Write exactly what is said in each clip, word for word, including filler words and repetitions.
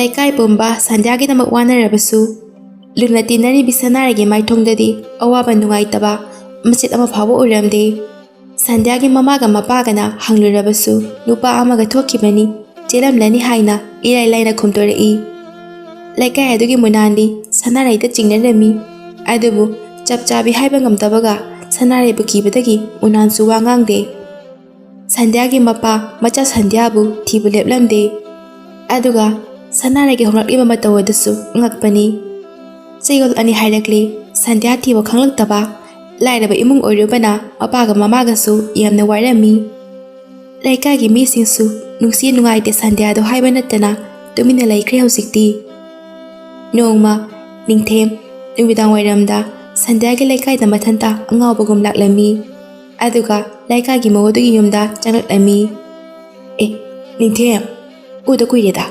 ꯂꯩꯀꯥꯏ ꯄꯨꯝꯕ ꯁꯟꯙ꯭ꯌꯥꯒꯤꯗꯃꯛ ꯋꯥꯅꯔꯕꯁꯨ, ꯂꯨꯅ ꯇꯤꯟꯅꯔꯤꯕꯤ ꯁꯅꯥꯔꯩꯒꯤ ꯃꯥꯏꯊꯣꯡꯗꯗꯤ ꯑꯋꯥꯕ ꯅꯨꯡꯉꯥꯏꯇꯕ ꯃꯆꯦꯠ ꯑꯃ ꯐꯥꯎꯕ ꯑꯣꯏꯔꯝꯗꯦ꯫ ꯁꯟꯙ꯭ꯌꯥꯒꯤ ꯃꯃꯥꯒ ꯃꯄꯥꯒꯅ ꯍꯪꯂꯨꯔꯕꯁꯨ, ꯅꯨꯄꯥ ꯑꯃꯒ ꯊꯣꯛꯈꯤꯕꯅꯤ, ꯆꯦꯜꯂꯝꯂꯅꯤ ꯍꯥꯏꯅ ꯏꯔꯥꯏ ꯂꯥꯏꯅ ꯈꯨꯝꯗꯣꯔꯛꯏ꯫ ꯂꯩꯀꯥꯏ ꯑꯗꯨꯒꯤ ꯃꯨꯅꯥꯟꯗꯤ ꯁꯅꯥꯔꯩꯗ ꯆꯤꯡꯅꯔꯝꯃꯤ, ꯑꯗꯨꯕꯨ ꯆꯞ ꯆꯥꯕꯤ ꯍꯥꯏꯕ ꯉꯝꯗꯕꯒ ꯁꯅꯥꯔꯩꯕꯨ ꯀꯤꯕꯗꯒꯤ ꯃꯨꯅꯥꯟꯁꯨ ꯋꯥ ꯉꯥꯡꯗꯦ꯫ ꯁꯟꯙ꯭ꯌꯥꯒꯤ ꯃꯄꯥ ꯃꯆꯥ ꯁꯟꯙ꯭ꯌꯥꯕꯨ ꯊꯤꯕ ꯂꯦꯞꯂꯝꯗꯦ꯫ ꯑꯗꯨꯒ ꯁꯅꯥꯔꯩꯒꯤ ꯍꯣꯡꯂꯛꯂꯤꯕ ꯃꯇꯧ ꯑꯗꯨꯁꯨ ꯉꯛꯄꯅꯤ꯫ ꯆꯌꯣꯜ ꯑꯅꯤ ꯍꯥꯏꯔꯛꯂꯤ, ꯁꯟꯙ꯭ꯌꯥ ꯊꯤꯕ ꯈꯪꯂꯛꯇꯕ꯫ ꯂꯥꯏꯔꯕ ꯏꯃꯨꯡ ꯑꯣꯏꯔꯨꯕꯅ ꯃꯄꯥꯒ ꯃꯃꯥꯒꯁꯨ ꯌꯥꯝꯅ ꯋꯥꯔꯝꯃꯤ꯫ ꯂꯩꯀꯥꯏꯒꯤ ꯃꯤꯁꯤꯡꯁꯨ ꯅꯨꯡꯁꯤ ꯅꯨꯡꯉꯥꯏꯇꯦ ꯁꯟꯙ꯭ꯌꯥꯗꯣ ꯍꯥꯏꯕ ꯅꯠꯇꯅ ꯇꯨꯃꯤꯟꯅ ꯂꯩꯈ꯭ꯔꯦ ꯍꯧꯖꯤꯛꯇꯤ꯫ ꯅꯣꯡꯃ ꯅꯤꯡꯊꯦꯝ ꯅꯨꯃꯤꯗꯥꯡ ꯋꯥꯏꯔꯝꯗ ꯁꯟꯙ꯭ꯌꯥꯒꯤ ꯂꯩꯀꯥꯏꯗ ꯃꯊꯟꯇ ꯑꯉꯥꯎꯕꯒꯨꯝ ꯂꯥꯛꯂꯝꯃꯤ꯫ ꯑꯗꯨꯒ ꯂꯩꯀꯥꯏꯒꯤ ꯃꯧ ꯑꯗꯨꯒꯤ ꯌꯨꯝꯗ ꯆꯪꯂꯛꯂꯝꯃꯤ꯫ "ꯑꯦ, ꯅꯤꯡꯊꯦꯝ, ꯎꯗ ꯀꯨꯏꯔꯦꯗ꯫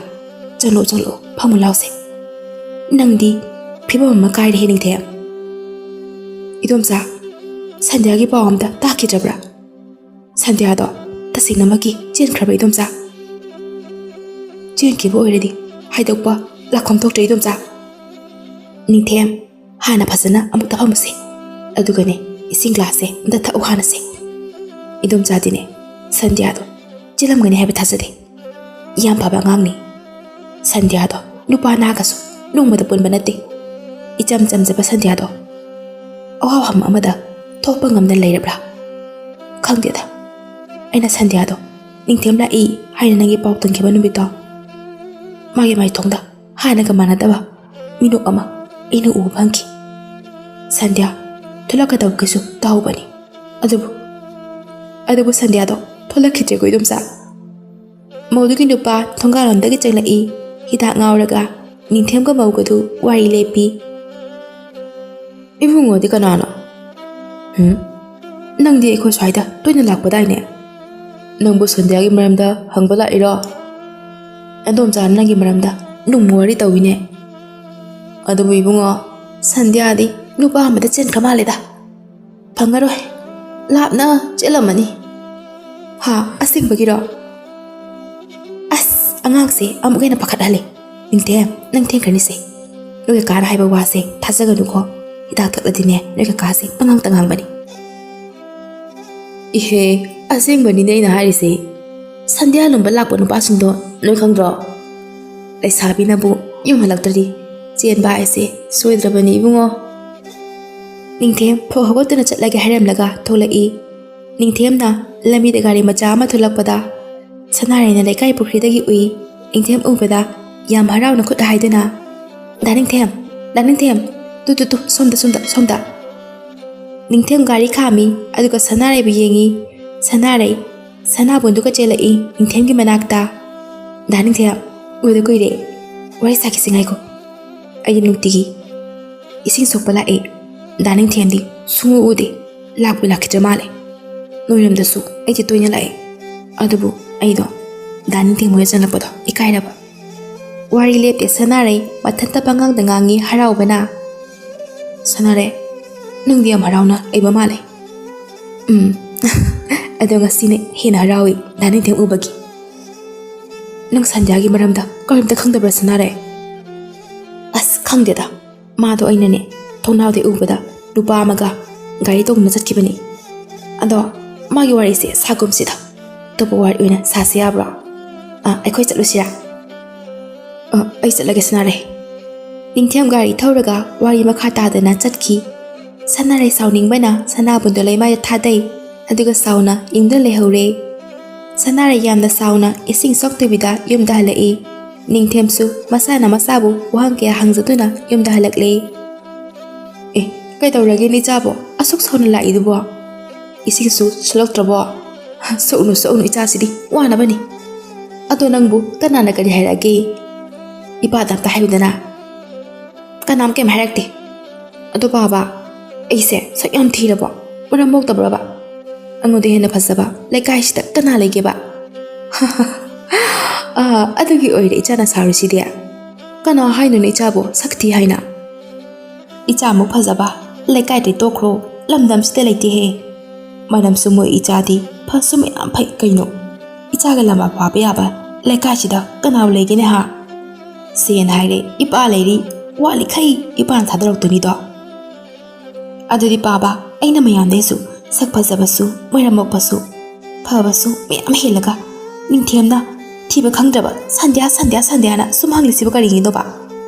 ꯆꯪꯂꯛꯑꯣ, ꯆꯪꯂꯛꯑꯣ, ꯐꯝꯃꯨ ꯂꯥꯎꯁꯦ꯫ ꯅꯪꯗꯤ ꯐꯤꯕꯝ ꯑꯃ ꯀꯥꯏꯔꯦꯍꯦ, ꯅꯤꯡꯊꯦꯝ꯫ ꯏꯗꯣꯝꯆꯥ, ꯁꯟꯙ꯭ꯌꯥꯒꯤ ꯄꯥꯎ ꯑꯝꯇ ꯇꯥꯈꯤꯗ꯭ꯔꯕ꯭ꯔꯥ? ꯁꯟꯙ꯭ꯌꯥꯗꯣ ꯇꯁꯦꯡꯅꯃꯛꯀꯤ ꯆꯦꯟꯈ꯭ꯔꯕ, ꯏꯗꯣꯝꯆꯥ?" "ꯆꯦꯟꯈꯤꯕ ꯑꯣꯏꯔꯗꯤ ꯍꯥꯏꯗꯣꯛꯄ ꯂꯥꯛꯐꯝ ꯊꯣꯛꯇ꯭ꯔꯦ, ꯏꯗꯣꯝꯆꯥ꯫ ꯅꯤꯡꯊꯦꯝ, ꯍꯥꯟꯅ ꯐꯖꯅ ꯑꯃꯨꯛꯇ ꯐꯝꯃꯨꯁꯦ꯫ ꯑꯗꯨꯒꯅꯦ, ꯏꯁꯤꯡ ꯒ꯭ꯂꯥꯁꯁꯦ ꯑꯝꯇ ꯊꯛꯎ ꯍꯥꯟꯅꯁꯦ꯫ ꯏꯗꯣꯝꯆꯥꯗꯤꯅꯦ, ꯁꯟꯙ꯭ꯌꯥꯗꯣ ꯆꯦꯜꯂꯝꯒꯅꯤ ꯍꯥꯏꯕ ꯊꯥꯖꯗꯦ꯫ ꯌꯥꯝ ꯐꯕ ꯑꯉꯥꯡꯅꯤ꯫ ꯁꯟꯙ꯭ꯌꯥꯗꯣ ꯅꯨꯄꯥ ꯅꯍꯥꯒꯁꯨ ꯅꯣꯡꯃꯗ ꯄꯨꯟꯕ ꯅꯠꯇꯦ꯫ ꯏꯆꯝ ꯆꯝꯖꯕ ꯁꯟꯙ꯭ꯌꯥꯗꯣ ꯑꯋꯥꯐꯝ ꯑꯃꯗ ꯊꯣꯛꯄ ꯉꯝꯗꯅ ꯂꯩꯔꯕ꯭ꯔꯥ? ꯈꯪꯗꯦꯗ꯫ ꯑꯩꯅ ꯁꯟꯙ꯭ꯌꯥꯗꯣ ꯅꯤꯡꯊꯦꯝ ꯂꯥꯛꯏ ꯍꯥꯏꯅ ꯅꯪꯒꯤ ꯄꯥꯎ ꯇꯝꯈꯤꯕ ꯅꯨꯃꯤꯠꯇꯣ, ꯃꯥꯒꯤ ꯃꯥꯏꯊꯣꯡꯗ ꯍꯥꯟꯅꯒ ꯃꯥꯟꯅꯗꯕ ꯃꯤꯅꯣꯛ ꯑꯃ ꯑꯩꯅ ꯎꯕ ꯐꯪꯈꯤ꯫ ꯁꯟꯙ꯭ꯌꯥ ꯊꯣꯛꯂꯛꯀꯗꯕꯒꯤꯁꯨ ꯇꯥꯍꯧꯕꯅꯤ꯫ ꯑꯗꯨꯕꯨ, ꯑꯗꯨꯕꯨ ꯁꯟꯙ꯭ꯌꯥꯗꯣ ꯊꯣꯛꯂꯛꯈꯤꯗ꯭ꯔꯦꯀꯣ, ꯏꯗꯣꯝꯆꯥ?" ꯃꯧꯗꯨꯒꯤ ꯅꯨꯄꯥ ꯊꯣꯡꯒꯥꯜꯂꯣꯝꯗꯒꯤ ꯆꯪꯂꯛꯏ꯫ ꯍꯤꯗꯥꯛ ꯉꯥꯎꯔꯒ ꯅꯤꯡꯊꯦꯝꯒ ꯃꯧꯒꯗꯨ ꯋꯥꯔꯤ ꯂꯦꯞꯄꯤ꯫ "ꯏꯕꯨꯡꯉꯣꯗꯤ ꯀꯅꯥꯅꯣ? ꯎꯝ? ꯅꯪꯗꯤ ꯑꯩꯈꯣꯏ ꯁ꯭ꯋꯥꯏꯗ ꯇꯣꯏꯅ ꯂꯥꯛꯄꯗꯥꯏꯅꯦ? ꯅꯪꯕꯨ ꯁꯟꯙ꯭ꯌꯥꯒꯤ ꯃꯔꯝꯗ ꯍꯪꯕ ꯂꯥꯛꯏꯔꯣ? ꯑꯗꯣꯝꯆꯥꯅ ꯅꯪꯒꯤ ꯃꯔꯝꯗ ꯅꯨꯡ ꯋꯥꯔꯤ ꯇꯧꯏꯅꯦ꯫ ꯑꯗꯨꯕꯨ ꯏꯕꯨꯡꯉꯣ, ꯁꯟꯙ꯭ꯌꯥꯗꯤ ꯅꯨꯄꯥ ꯑꯃꯗ ꯆꯦꯟꯈ꯭ꯔ ꯃꯥꯜꯂꯦꯗ꯫ ꯐꯪꯉꯔꯣꯏ꯫ ꯂꯥꯞꯅ ꯆꯦꯜꯂꯝꯃꯅꯤ꯫" "ꯍꯥ, ꯑꯁꯦꯡꯕꯒꯤꯔꯣ? ꯑꯁ, ꯑꯉꯥꯡꯁꯦ ꯑꯃꯨꯛ ꯍꯦꯟꯅ ꯄꯥꯈꯠꯍꯜꯂꯦ꯫ "ꯅꯤꯡꯊꯦꯝ, ꯅꯪ ꯊꯦꯡꯈ꯭ꯔꯅꯤꯁꯦ꯫ ꯅꯣꯏ ꯀꯀꯥꯅ ꯍꯥꯏꯕ ꯋꯥꯁꯦ ꯊꯥꯖꯒꯅꯨꯀꯣ꯫ ꯍꯤꯗꯥꯛ ꯊꯛꯂꯗꯤꯅꯦ, ꯅꯣꯏ ꯀꯀꯥꯁꯦ ꯄꯉꯥꯡꯇ ꯉꯥꯡꯕꯅꯤ꯫" "ꯏꯍꯦ, ꯑꯁꯦꯡꯕꯅꯤꯅꯦ ꯑꯩꯅ ꯍꯥꯏꯔꯤꯁꯦ꯫ ꯁꯟꯙ꯭ꯌꯥ ꯂꯨꯝꯕ ꯂꯥꯛꯄ ꯅꯨꯄꯥꯁꯤꯡꯗꯣ ꯅꯣꯏ ꯈꯪꯗ꯭ꯔꯣ? ꯂꯩꯁꯥꯕꯤꯅꯕꯨ ꯌꯨꯝ ꯍꯜꯂꯛꯇ꯭ꯔꯗꯤ ꯆꯦꯟꯕ ꯍꯥꯏꯁꯦ ꯁꯣꯏꯗ꯭ꯔꯕꯅꯤ ꯏꯕꯨꯡꯉꯣ꯫" ꯅꯤꯡꯊꯦꯝ ꯐꯨꯛ ꯍꯧꯒꯠꯇꯨꯅ ꯆꯠꯂꯒꯦ ꯍꯥꯏꯔꯝꯂꯒ ꯊꯣꯛꯂꯛꯏ꯫ ꯅꯤꯡꯊꯦꯝꯅ ꯂꯝꯕꯤꯗ ꯒꯥꯔꯤ ꯃꯆꯥ ꯑꯃ ꯊꯣꯛꯂꯛꯄꯗ ꯁꯅꯥꯔꯩꯅ ꯂꯩꯀꯥꯏ ꯄꯨꯈ꯭ꯔꯤꯗꯒꯤ ꯎꯏ꯫ ꯅꯤꯡꯊꯦꯝ ꯎꯕꯗ ꯌꯥꯝ ꯍꯔꯥꯎꯅ ꯈꯨꯠ ꯍꯥꯏꯗꯨꯅ, "ꯗꯥ ꯅꯤꯡꯊꯦꯝ, ꯗꯥ ꯅꯤꯡꯊꯦꯝ, ꯇꯨ, ꯇꯨ, ꯇꯨ, ꯁꯣꯝꯗ, ꯁꯣꯝꯗ, ꯁꯣꯝꯗ꯫" ꯅꯤꯡꯊꯦꯝ ꯒꯥꯔꯤ ꯈꯥꯝꯃꯤ, ꯑꯗꯨꯒ ꯁꯅꯥꯔꯩꯕꯨ ꯌꯦꯡꯉꯤ꯫ ꯁꯅꯥꯔꯩ, ꯁꯅꯥꯕꯨꯟꯗꯨꯒ ꯆꯦꯜꯂꯛꯏ ꯅꯤꯡꯊꯦꯝꯒꯤ ꯃꯅꯥꯛꯇ꯫ "ꯗꯥ ꯅꯤꯡꯊꯦꯝ, ꯎꯗ ꯀꯨꯏꯔꯦ꯫ ꯋꯥꯔꯤ ꯁꯥꯈꯤꯁꯤ ꯉꯥꯏꯈꯣ꯫ ꯑꯩꯗꯤ ꯅꯨꯡꯇꯤꯒꯤ ꯏꯁꯤꯡ ꯁꯣꯛꯄ ꯂꯥꯛꯑꯦ꯫ ꯗꯥ ꯅꯤꯡꯊꯦꯝꯗꯤ ꯁꯨꯡꯎ ꯎꯗꯦ꯫ ꯂꯥꯛꯄꯨ ꯂꯥꯛꯈꯤꯗ꯭ꯔ ꯃꯥꯜꯂꯦ꯫ ꯅꯣꯏꯔꯣꯝꯗꯁꯨ ꯑꯩꯗꯤ ꯇꯣꯏꯅ ꯂꯥꯛꯑꯦ꯫ ꯑꯗꯨꯕꯨ ꯑꯩꯗꯣ ꯗꯥ ꯅꯤꯡꯊꯦꯝ ꯍꯣꯏ ꯆꯪꯂꯛꯄꯗꯣ ꯏꯀꯥꯏꯔꯕ꯫" ꯋꯥꯔꯤ ꯂꯦꯞꯇꯦ ꯁꯅꯥꯔꯩ, ꯃꯊꯟꯇ ꯄꯉꯥꯡꯗ ꯉꯥꯡꯉꯤ ꯍꯔꯥꯎꯕꯅ꯫ "ꯁꯅꯥꯔꯩ, ꯅꯪꯗꯤ ꯌꯥꯝ ꯍꯔꯥꯎꯅ ꯂꯩꯕ ꯃꯥꯜꯂꯦ꯫" "ꯎꯝ, ꯑꯗꯣ ꯉꯁꯤꯅ ꯍꯦꯟꯅ ꯍꯔꯥꯎꯏ ꯗꯥ ꯅꯤꯡꯊꯦꯝ ꯎꯕꯒꯤ꯫" "ꯅꯪ ꯁꯟꯙ꯭ꯌꯥꯒꯤ ꯃꯔꯝꯗ ꯀꯔꯤꯝꯇ ꯈꯪꯗꯕ꯭ꯔꯥ ꯁꯅꯥꯔꯩ?" "ꯑꯁ, ꯈꯪꯗꯦꯗ꯫ ꯃꯥꯗꯣ ꯑꯩꯅꯅꯦ, ꯊꯣꯡꯅꯥꯎꯗꯩ ꯎꯕꯗ ꯅꯨꯄꯥ ꯑꯃꯒ ꯒꯥꯔꯤ ꯇꯣꯡꯗꯨꯅ ꯆꯠꯈꯤꯕꯅꯤ꯫ ꯑꯗꯣ ꯃꯥꯒꯤ ꯋꯥꯔꯤꯁꯦ ꯁꯥꯒꯨꯝꯁꯤꯗ, ꯑꯇꯣꯞꯄ ꯋꯥꯔꯤ ꯑꯣꯏꯅ ꯁꯥꯁꯤ ꯌꯥꯕ꯭ꯔꯣ? ꯑ, ꯑꯩꯈꯣꯏ ꯆꯠꯂꯨꯁꯤꯔꯥ?" "ꯑ, ꯑꯩ ꯆꯠꯂꯒꯦ ꯁꯅꯥꯔꯩ꯫" ꯅꯤꯡꯊꯦꯝ ꯒꯥꯔꯤ ꯊꯧꯔꯒ ꯋꯥꯔꯤ ꯃꯈꯥ ꯇꯥꯗꯅ ꯆꯠꯈꯤ꯫ ꯁꯅꯥꯔꯩ ꯁꯥꯎꯅꯤꯡꯕꯅ ꯁꯅꯥꯕꯨꯟꯗꯣ ꯂꯩꯃꯥꯏꯗ ꯊꯥꯗꯩ, ꯑꯗꯨꯒ ꯁꯥꯎꯅ ꯏꯪꯗꯨꯅ ꯂꯩꯍꯧꯔꯦ꯫ ꯁꯅꯥꯔꯩ ꯌꯥꯝꯅ ꯁꯥꯎꯅ ꯏꯁꯤꯡ ꯁꯣꯛꯇꯕꯤꯗ ꯌꯨꯝꯗ ꯍꯜꯂꯛꯏ꯫ ꯅꯤꯡꯊꯦꯝꯁꯨ ꯃꯁꯥꯅ ꯃꯁꯥꯕꯨ ꯋꯥꯍꯪ ꯀꯌꯥ ꯍꯪꯖꯗꯨꯅ ꯌꯨꯝꯗ ꯍꯜꯂꯛꯂꯦ꯫ "ꯑꯦ, ꯀꯩꯗꯧꯔꯒꯦ ꯅꯤꯆꯥꯕꯣ? ꯑꯁꯨꯛ ꯁꯥꯎꯅ ꯂꯥꯛꯏꯗꯨꯕꯣ? ꯏꯁꯤꯡꯁꯨ ꯁꯣꯛꯂꯛꯇ꯭ꯔꯕꯣ? ꯁꯣꯛꯎꯅꯨ, ꯁꯣꯛꯎꯅꯨ, ꯏꯆꯥꯁꯤꯗꯤ ꯋꯥꯅꯕꯅꯤ꯫ ꯑꯗꯣ ꯅꯪꯕꯨ ꯀꯅꯥꯅ ꯀꯔꯤ ꯍꯥꯏꯔꯛꯑꯒꯦ?" "ꯏꯄꯥꯗ ꯑꯝꯇ ꯍꯥꯏꯌꯨꯗꯅ꯫" "ꯀꯅꯥꯝ ꯀꯩꯝ ꯍꯥꯏꯔꯛꯇꯦ꯫ ꯑꯗꯣ ꯄꯥꯕ, ꯑꯩꯁꯦ ꯁꯛ ꯌꯥꯝ ꯊꯤꯔꯕꯣ? ꯃꯔꯝ ꯃꯣꯛꯇꯕ꯭ꯔꯕ? ꯑꯩꯉꯣꯟꯗ ꯍꯦꯟꯅ ꯐꯖꯕ ꯂꯩꯀꯥꯏꯁꯤꯗ ꯀꯅꯥ ꯂꯩꯒꯦꯕ?" "ꯑꯥ, ꯑꯗꯨꯒꯤ ꯑꯣꯏꯔꯦ ꯏꯆꯥꯅ ꯁꯥꯎꯔꯤꯁꯤꯗꯤ꯫ ꯀꯅꯥ ꯍꯥꯏꯅꯣꯅꯦ ꯏꯆꯥꯕꯨ ꯁꯛ ꯊꯤ ꯍꯥꯏꯅ? ꯏꯆꯥꯃꯨꯛ ꯐꯖꯕ ꯂꯩꯀꯥꯏꯗꯤ ꯇꯣꯛꯈ꯭ꯔꯣ, ꯂꯝꯗꯝꯁꯤꯗ ꯂꯩꯇꯦꯍꯦ꯫ ꯃꯔꯝꯁꯨ ꯃꯣꯏ ꯏꯆꯥꯗꯤ ꯐꯁꯨ ꯃꯌꯥꯝ ꯐꯩ ꯀꯩꯅꯣ꯫ ꯏꯆꯥꯒ ꯂꯝꯕꯥ ꯐꯥꯕ ꯌꯥꯕ ꯂꯩꯀꯥꯏꯁꯤꯗ ꯀꯅꯥꯕꯨ ꯂꯩꯒꯦꯅꯦ ꯍꯥ?" ꯁꯦꯟ ꯍꯥꯏꯔꯦ ꯏꯄꯥ ꯂꯩꯔꯤ, ꯋꯥꯠꯂꯤꯈꯩ ꯏꯄꯥꯅ ꯊꯥꯗꯣꯔꯛꯇꯣꯏꯅꯤꯗꯣ꯫ ꯑꯗꯨꯗꯤ ꯄꯥꯕ, ꯑꯩꯅ ꯃꯌꯥꯝꯗꯩꯁꯨ ꯁꯛ ꯐꯖꯕꯁꯨ, ꯃꯔꯝ ꯃꯣꯛꯄꯁꯨ, ꯐꯕꯁꯨ ꯃꯌꯥꯝ ꯍꯦꯜꯂꯒ ꯅꯤꯡꯊꯦꯝꯅ ꯊꯤꯕ ꯈꯪꯗ꯭ꯔꯕ ꯁꯟꯙ꯭ꯌꯥ, ꯁꯟꯙ꯭ꯌꯥ, ꯁꯟꯙ꯭ꯌꯥꯅ ꯁꯨꯝ ꯍꯪꯂꯤꯁꯤꯕꯨ ꯀꯔꯤꯒꯤꯅꯣꯕ?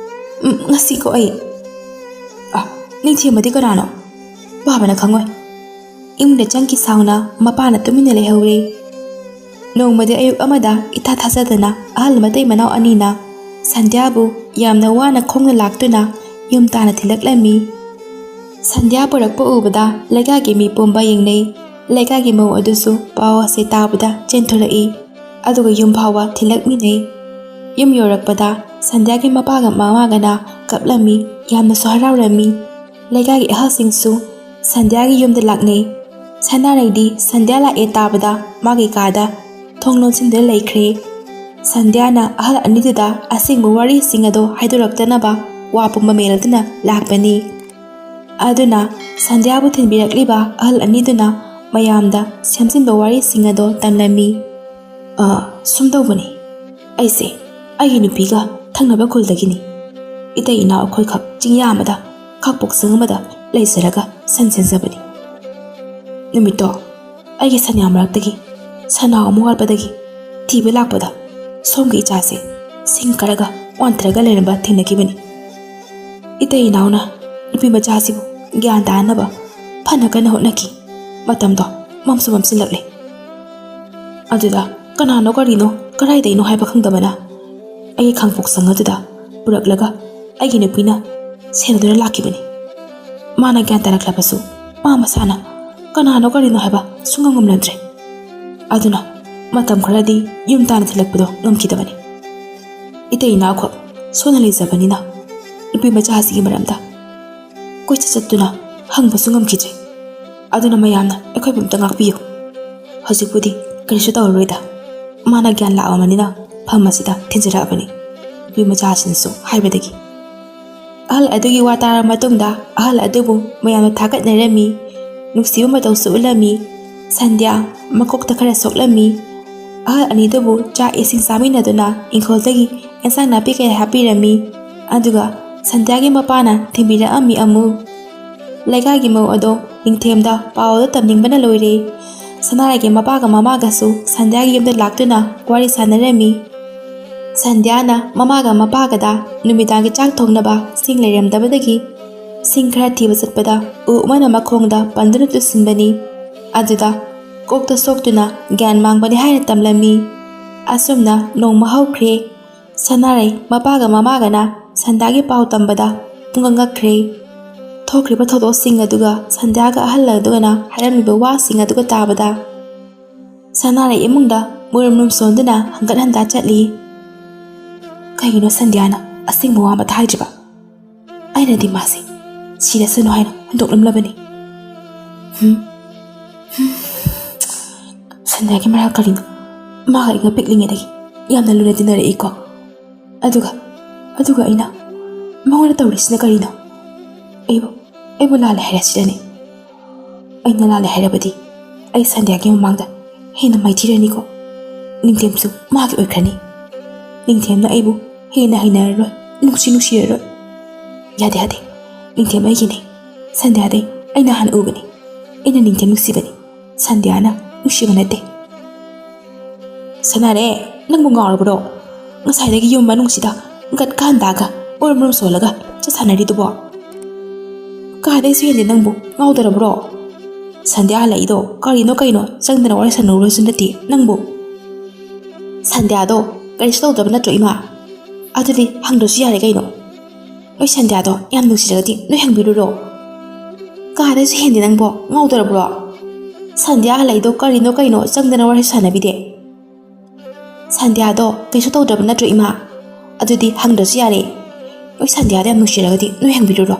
ꯎꯝ, ꯉꯁꯤꯀꯣ ꯑꯩ, ꯑ, ꯅꯤꯡꯊꯦꯝꯕꯗꯤ ꯀꯅꯥꯅꯣ? ꯄꯥꯕꯅ ꯈꯪꯉꯣꯏ꯫ ꯏꯃꯨꯡꯗ ꯆꯪꯈꯤ ꯁꯥꯎꯅ ꯃꯄꯥꯅ ꯇꯨꯃꯤꯟꯅ ꯂꯩꯍꯧꯔꯦ꯫ ꯅꯣꯡꯃꯗꯤ ꯑꯌꯨꯛ ꯑꯃꯗ ꯏꯊꯥ ꯊꯥꯖꯗꯅ ꯑꯍꯜ ꯃꯇꯩ ꯃꯅꯥꯎ ꯑꯅꯤꯅ ꯁꯟꯙ꯭ꯌꯥꯕꯨ ꯌꯥꯝꯅ ꯋꯥꯅ ꯈꯣꯡꯅ ꯂꯥꯛꯇꯨꯅ ꯌꯨꯝ ꯇꯥꯅ ꯊꯤꯜꯂꯛꯂꯝꯃꯤ꯫ ꯁꯟꯙ꯭ꯌꯥ ꯄꯨꯔꯛꯄ ꯎꯕꯗ ꯂꯩꯀꯥꯏꯒꯤ ꯃꯤ ꯄꯨꯝꯕ ꯌꯦꯡꯅꯩ꯫ ꯂꯩꯀꯥꯏꯒꯤ ꯃꯧ ꯑꯗꯨꯁꯨ ꯄꯥꯎ ꯑꯁꯤ ꯇꯥꯕꯗ ꯆꯦꯟꯊꯣꯔꯛꯏ꯫ ꯑꯗꯨꯒ ꯌꯨꯝ ꯐꯥꯎꯕ ꯊꯤꯜꯂꯛꯃꯤꯟꯅꯩ꯫ ꯌꯨꯝ ꯌꯧꯔꯛꯄꯗ ꯁꯟꯙ꯭ꯌꯥꯒꯤ ꯃꯄꯥꯒ ꯃꯃꯥꯒꯅ ꯀꯞꯂꯝꯃꯤ, ꯌꯥꯝꯅꯁꯨ ꯍꯔꯥꯎꯔꯝꯃꯤ꯫ ꯂꯩꯀꯥꯏꯒꯤ ꯑꯍꯜꯁꯤꯡꯁꯨ ꯁꯟꯙ꯭ꯌꯥꯒꯤ ꯌꯨꯝꯗ ꯂꯥꯛꯅꯩ꯫ ꯁꯅꯥꯔꯩꯗꯤ ꯁꯟꯙ꯭ꯌꯥ ꯂꯥꯛꯑꯦ ꯇꯥꯕꯗ ꯃꯥꯒꯤ ꯀꯥꯗ ꯊꯣꯡ ꯂꯣꯟꯁꯤꯟꯗꯨꯅ ꯂꯩꯈ꯭ꯔꯦ꯫ ꯁꯟꯙ꯭ꯌꯥꯅ ꯑꯍꯜ ꯑꯅꯤꯗꯨꯗ ꯑꯁꯦꯡꯕ ꯋꯥꯔꯤꯁꯤꯡ ꯑꯗꯣ ꯍꯥꯏꯗꯣꯔꯛꯇꯅꯕ ꯋꯥ ꯄꯨꯝꯕ ꯃꯦꯜꯗꯨꯅ ꯂꯥꯛꯄꯅꯤ꯫ ꯑꯗꯨꯅ ꯁꯟꯙ꯭ꯌꯥꯕꯨ ꯊꯤꯟꯕꯤꯔꯛꯂꯤꯕ ꯑꯍꯜ ꯑꯅꯤꯗꯨꯅ ꯃꯌꯥꯝꯗ ꯁꯦꯝꯖꯤꯟꯕ ꯋꯥꯔꯤꯁꯤꯡ ꯑꯗꯣ ꯇꯝꯂꯝꯃꯤ꯫ "ꯑ, ꯁꯨꯝ ꯇꯧꯕꯅꯤ꯫ ꯑꯩꯁꯦ ꯑꯩꯒꯤ ꯅꯨꯄꯤꯒ ꯊꯪꯅꯕ ꯈꯨꯜꯗꯒꯤꯅꯤ꯫ ꯏꯇꯩ ꯏꯅꯥꯎ ꯑꯩꯈꯣꯏꯈꯛ ꯆꯤꯡꯌꯥ ꯑꯃꯗ ꯈꯥꯛꯄꯣꯛꯁꯪ ꯑꯃꯗ ꯂꯩꯖꯔꯒ ꯁꯟ ꯁꯦꯟꯖꯕꯅꯤ꯫ ꯅꯨꯃꯤꯠꯇꯣ ꯑꯩꯒꯤ ꯁꯟꯌꯥ ꯃꯔꯛꯇꯒꯤ ꯁꯟꯅꯥꯎ ꯑꯃ ꯋꯥꯠꯄꯗꯒꯤ ꯊꯤꯕ ꯂꯥꯛꯄꯗ ꯁꯣꯝꯒꯤ ꯏꯆꯥꯁꯦ ꯁꯤꯡ ꯈꯔꯒ ꯋꯥꯟꯊꯔꯒ ꯂꯩꯔꯝꯕ ꯊꯦꯡꯅꯈꯤꯕꯅꯤ꯫ ꯏꯇꯩ ꯏꯅꯥꯎꯅ ꯅꯨꯄꯤ ꯃꯆꯥꯁꯤꯕꯨ ꯒ꯭ꯌꯥꯟ ꯇꯥꯅꯕ ꯐꯅ ꯀꯟꯅ ꯍꯣꯠꯅꯈꯤ꯫ ꯃꯇꯝꯗꯣ ꯃꯝꯁꯨ ꯃꯝꯁꯤꯜꯂꯛꯂꯦ꯫ ꯑꯗꯨꯗ ꯀꯅꯥꯅꯣ ꯀꯔꯤꯅꯣ ꯀꯗꯥꯏꯗꯩꯅꯣ ꯍꯥꯏꯕ ꯈꯪꯗꯕꯅ ꯑꯩꯒꯤ ꯈꯥꯡꯄꯣꯛꯁꯪ ꯑꯗꯨꯗ ꯄꯨꯔꯛꯂꯒ ꯑꯩꯒꯤ ꯅꯨꯄꯤꯅ ꯁꯦꯟꯅꯗꯨꯅ ꯂꯥꯛꯈꯤꯕꯅꯤ꯫ ꯃꯥꯅ ꯒ꯭ꯌꯥꯟ ꯇꯥꯔꯛꯂꯕꯁꯨ ꯃꯥ ꯃꯁꯥꯅ ꯀꯅꯥꯅꯣ ꯀꯔꯤꯅꯣ ꯍꯥꯏꯕ ꯁꯨꯡꯉꯝ ꯉꯝꯂꯝꯗ꯭ꯔꯦ꯫ ꯑꯗꯨꯅ ꯃꯇꯝ ꯈꯔꯗꯤ ꯌꯨꯝ ꯇꯥꯅ ꯊꯤꯜꯂꯛꯄꯗꯣ ꯉꯝꯈꯤꯗꯕꯅꯤ꯫ ꯏꯇꯩ ꯏꯅꯥꯎꯈꯛ ꯁꯣꯟꯅ ꯂꯩꯖꯕꯅꯤꯅ ꯅꯨꯄꯤ ꯃꯆꯥ ꯑꯁꯤꯒꯤ ꯃꯔꯝꯗ ꯀꯣꯏꯆꯠ ꯆꯠꯇꯨꯅ ꯍꯪꯕꯁꯨ ꯉꯝꯈꯤꯗ꯭ꯔꯦ꯫ ꯑꯗꯨꯅ ꯃꯌꯥꯝꯅ ꯑꯩꯈꯣꯏꯕꯨ ꯑꯝꯇ ꯉꯥꯛꯄꯤꯌꯨ꯫ ꯍꯧꯖꯤꯛꯄꯨꯗꯤ ꯀꯔꯤꯁꯨ ꯇꯧꯔꯔꯣꯏꯗ, ꯃꯥꯅ ꯒ꯭ꯌꯥꯟ ꯂꯥꯛꯑꯕꯅꯤꯅ ꯐꯝ ꯑꯁꯤꯗ ꯊꯤꯟꯖꯔꯛꯑꯕꯅꯤ", ꯅꯨꯄꯤ ꯃꯆꯥꯁꯤꯅꯁꯨ ꯍꯥꯏꯕꯗꯒꯤ ꯑꯍꯜ ꯑꯗꯨꯒꯤ ꯋꯥ ꯇꯥꯔꯕ ꯃꯇꯨꯡꯗ ꯑꯍꯜ ꯑꯗꯨꯕꯨ ꯃꯌꯥꯝꯅ ꯊꯥꯒꯠꯅꯔꯝꯃꯤ꯫ ꯅꯨꯡꯁꯤꯕ ꯃꯇꯧꯁꯨ ꯎꯠꯂꯝꯃꯤ꯫ ꯁꯟꯙ꯭ꯌꯥ ꯃꯀꯣꯛꯇ ꯈꯔ ꯁꯣꯛꯂꯝꯃꯤ꯫ ꯑꯍꯜ ꯑꯅꯤꯗꯨꯕꯨ ꯆꯥꯛ ꯏꯁꯤꯡ ꯆꯥꯃꯤꯟꯅꯗꯨꯅ ꯏꯪꯈꯣꯜꯗꯒꯤ ꯑꯦꯟꯁꯥꯡ ꯅꯥꯄꯤ ꯀꯌꯥ ꯍꯥꯞꯄꯤꯔꯝꯃꯤ꯫ ꯑꯗꯨꯒ ꯁꯟꯙ꯭ꯌꯥꯒꯤ ꯃꯄꯥꯅ ꯊꯤꯟꯕꯤꯔꯛꯑꯝꯃꯤ ꯑꯃꯨꯛ꯫ ꯂꯩꯀꯥꯏꯒꯤ ꯃꯧ ꯑꯗꯣ ꯅꯤꯡꯊꯦꯝꯗ ꯄꯥꯎ ꯑꯗꯨ ꯇꯝꯅꯤꯡꯕꯅ ꯂꯣꯏꯔꯦ꯫ ꯁꯅꯥꯔꯩꯒꯤ ꯃꯄꯥꯒ ꯃꯃꯥꯒꯁꯨ ꯁꯟꯙ꯭ꯌꯥꯒꯤ ꯌꯨꯝꯗ ꯂꯥꯛꯇꯨꯅ ꯋꯥꯔꯤ ꯁꯥꯟꯅꯔꯝꯃꯤ꯫ ꯁꯟꯙ꯭ꯌꯥꯅ ꯃꯃꯥꯒ ꯃꯄꯥꯒꯗ ꯅꯨꯃꯤꯗꯥꯡꯒꯤ ꯆꯥꯛ ꯊꯣꯡꯅꯕ ꯁꯤꯡ ꯂꯩꯔꯝꯗꯕꯗꯒꯤ ꯁꯤꯡ ꯈꯔ ꯊꯤꯕ ꯆꯠꯄꯗ ꯎ ꯑꯃꯅ ꯃꯈꯣꯡꯗ ꯄꯟꯗꯨꯅ ꯇꯨꯁꯤꯟꯕꯅꯤ꯫ ꯑꯗꯨꯗ ꯀꯣꯛꯇ ꯁꯣꯛꯇꯨꯅ ꯒ꯭ꯌꯥꯟ ꯃꯥꯡꯕꯅꯤ ꯍꯥꯏꯅ ꯇꯝꯂꯝꯃꯤ꯫ ꯑꯁꯨꯝꯅ ꯅꯣꯡꯃ ꯍꯧꯈ꯭ꯔꯦ꯫ ꯁꯅꯥꯔꯩ ꯃꯄꯥꯒ ꯃꯃꯥꯒꯅ ꯁꯟꯙ꯭ꯌꯥꯒꯤ ꯄꯥꯎ ꯇꯝꯕꯗ ꯄꯨꯡꯉꯛ ꯉꯛꯈ꯭ꯔꯦ꯫ ꯊꯣꯛꯈ꯭ꯔꯤꯕ ꯊꯧꯗꯣꯛꯁꯤꯡ ꯑꯗꯨꯒ ꯁꯟꯙ꯭ꯌꯥꯒ ꯑꯍꯜ ꯑꯗꯨꯒꯅ ꯍꯥꯏꯔꯝꯂꯤꯕ ꯋꯥꯁꯤꯡ ꯑꯗꯨꯒ ꯇꯥꯕꯗ ꯁꯅꯥꯔꯩ ꯏꯃꯨꯡꯗ ꯃꯨꯔꯨꯝ ꯃꯨꯔꯨꯝ ꯁꯣꯟꯗꯨꯅ ꯍꯪꯒꯠ ꯍꯟꯗꯥ ꯆꯠꯂꯤ꯫ ꯀꯩꯒꯤꯅꯣ ꯁꯟꯙ꯭ꯌꯥꯅ ꯑꯁꯦꯡꯕ ꯋꯥ ꯑꯃꯠꯇ ꯍꯥꯏꯗ꯭ꯔꯤꯕ? ꯑꯩꯅꯗꯤ ꯃꯥꯁꯦ ꯁꯤꯔꯁꯅꯨ ꯍꯥꯏꯅ ꯍꯨꯟꯗꯣꯛꯂꯝꯂꯕꯅꯤ꯫ ꯍꯨꯝ, ꯍꯨꯝ꯫ ꯁꯟꯙ꯭ꯌꯥꯒꯤ ꯃꯔꯥꯜ ꯀꯔꯤꯅꯣ? ꯃꯥꯒ ꯑꯩꯒ ꯄꯤꯛꯂꯤꯉꯩꯗꯒꯤ ꯌꯥꯝꯅ ꯂꯨꯅ ꯇꯤꯟꯅꯔꯛꯏꯀꯣ꯫ ꯑꯗꯨꯒ, ꯑꯗꯨꯒ ꯑꯩꯅ ꯃꯉꯣꯟꯗ ꯇꯧꯔꯤꯁꯤꯅ ꯀꯔꯤꯅꯣ? ꯑꯩꯕꯨ, ꯑꯩꯕꯨ ꯂꯥꯜꯂꯦ ꯍꯥꯏꯔꯁꯤꯔꯅꯦ? ꯑꯩꯅ ꯂꯥꯜꯂꯦ ꯍꯥꯏꯔꯕꯗꯤ ꯑꯩ ꯁꯟꯙ꯭ꯌꯥꯒꯤ ꯃꯃꯥꯡꯗ ꯍꯦꯟꯅ ꯃꯥꯏꯊꯤꯔꯅꯤꯀꯣ꯫ ꯅꯤꯡꯊꯦꯝꯁꯨ ꯃꯥꯒꯤ ꯑꯣꯏꯈ꯭ꯔꯅꯤ꯫ ꯅꯤꯡꯊꯦꯝꯅ ꯑꯩꯕꯨ ꯍꯦꯟꯅ ꯍꯩꯅꯔꯔꯣꯏ, ꯅꯨꯡꯁꯤ ꯅꯨꯡꯁꯤꯔꯔꯣꯏ꯫ ꯌꯥꯗꯦ, ꯌꯥꯗꯦ꯫ ꯅꯤꯡꯊꯦꯝ ꯑꯩꯒꯤꯅꯤ꯫ ꯁꯟꯙ꯭ꯌꯥꯗꯩ ꯑꯩꯅ ꯍꯥꯟꯅ ꯎꯕꯅꯤ꯫ ꯑꯩꯅ ꯅꯤꯡꯊꯦꯝ ꯅꯨꯡꯁꯤꯕꯅꯤ꯫ ꯁꯟꯙ꯭ꯌꯥꯅ ꯅꯨꯡꯁꯤꯕ ꯅꯠꯇꯦ꯫ ꯁꯅꯥꯔꯦ, ꯅꯪꯕꯨ ꯉꯥꯎꯔꯕ꯭ꯔꯣ? ꯉꯁꯥꯏꯗꯒꯤ ꯌꯨꯝ ꯃꯅꯨꯡꯁꯤꯗ ꯒꯠ ꯀꯥꯟꯗꯥꯒ ꯃꯔꯨꯝ ꯃꯔꯨꯝ ꯁꯣꯜꯂꯒ ꯆꯠ ꯁꯥꯟꯅꯔꯤꯗꯨꯕꯣ? ꯀꯥꯗꯩꯁꯨ ꯍꯦꯟꯗꯦ ꯅꯪꯕꯨ ꯉꯥꯎꯗꯔꯕ꯭ꯔꯣ? ꯁꯟꯙ꯭ꯌꯥ ꯍꯜꯂꯛꯏꯗꯣ ꯀꯔꯤꯅꯣ ꯀꯩꯅꯣ ꯆꯪꯗꯅ ꯋꯥꯔꯤ ꯁꯥꯟꯅꯔꯨꯔꯁꯨ ꯅꯠꯇꯦ ꯅꯪꯕꯨ꯫ ꯁꯟꯙ꯭ꯌꯥꯗꯣ ꯀꯔꯤꯁꯨ ꯇꯧꯗꯕ ꯅꯠꯇ꯭ꯔꯣ ꯏꯃꯥ? ꯑꯗꯨꯗꯤ ꯍꯪꯗ꯭ꯔꯁꯨ ꯌꯥꯔꯦ ꯀꯩꯅꯣ꯫ ꯅꯣꯏ ꯁꯟꯙ꯭ꯌꯥꯗꯣ ꯌꯥꯝ ꯅꯨꯡꯁꯤꯔꯒꯗꯤ ꯅꯣꯏ ꯍꯪꯕꯤꯔꯨꯔꯣ꯫ ꯀꯥꯗꯩꯁꯨ ꯍꯦꯟꯗꯦ ꯅꯪꯕꯣ ꯉꯥꯎꯗꯔꯕ꯭ꯔꯣ? ꯁꯟꯙ꯭ꯌꯥ ꯍꯜꯂꯛꯏꯗꯣ ꯀꯔꯤꯅꯣ ꯀꯩꯅꯣ ꯆꯪꯗꯅ ꯋꯥꯔꯤ ꯁꯥꯟꯅꯕꯤꯗꯦ꯫ ꯁꯟꯙ꯭ꯌꯥꯗꯣ ꯀꯩꯁꯨ ꯇꯧꯗ꯭ꯔꯕ ꯅꯠꯇ꯭ꯔꯣ ꯏꯃꯥ? ꯑꯗꯨꯗꯤ ꯍꯪꯗ꯭ꯔꯁꯨ ꯌꯥꯔꯦ꯫ ꯅꯣꯏ ꯁꯟꯙ꯭ꯌꯥꯗ ꯌꯥꯝ ꯅꯨꯡꯁꯤꯔꯒꯗꯤ ꯅꯣꯏ ꯍꯪꯕꯤꯔꯨꯔꯣ꯫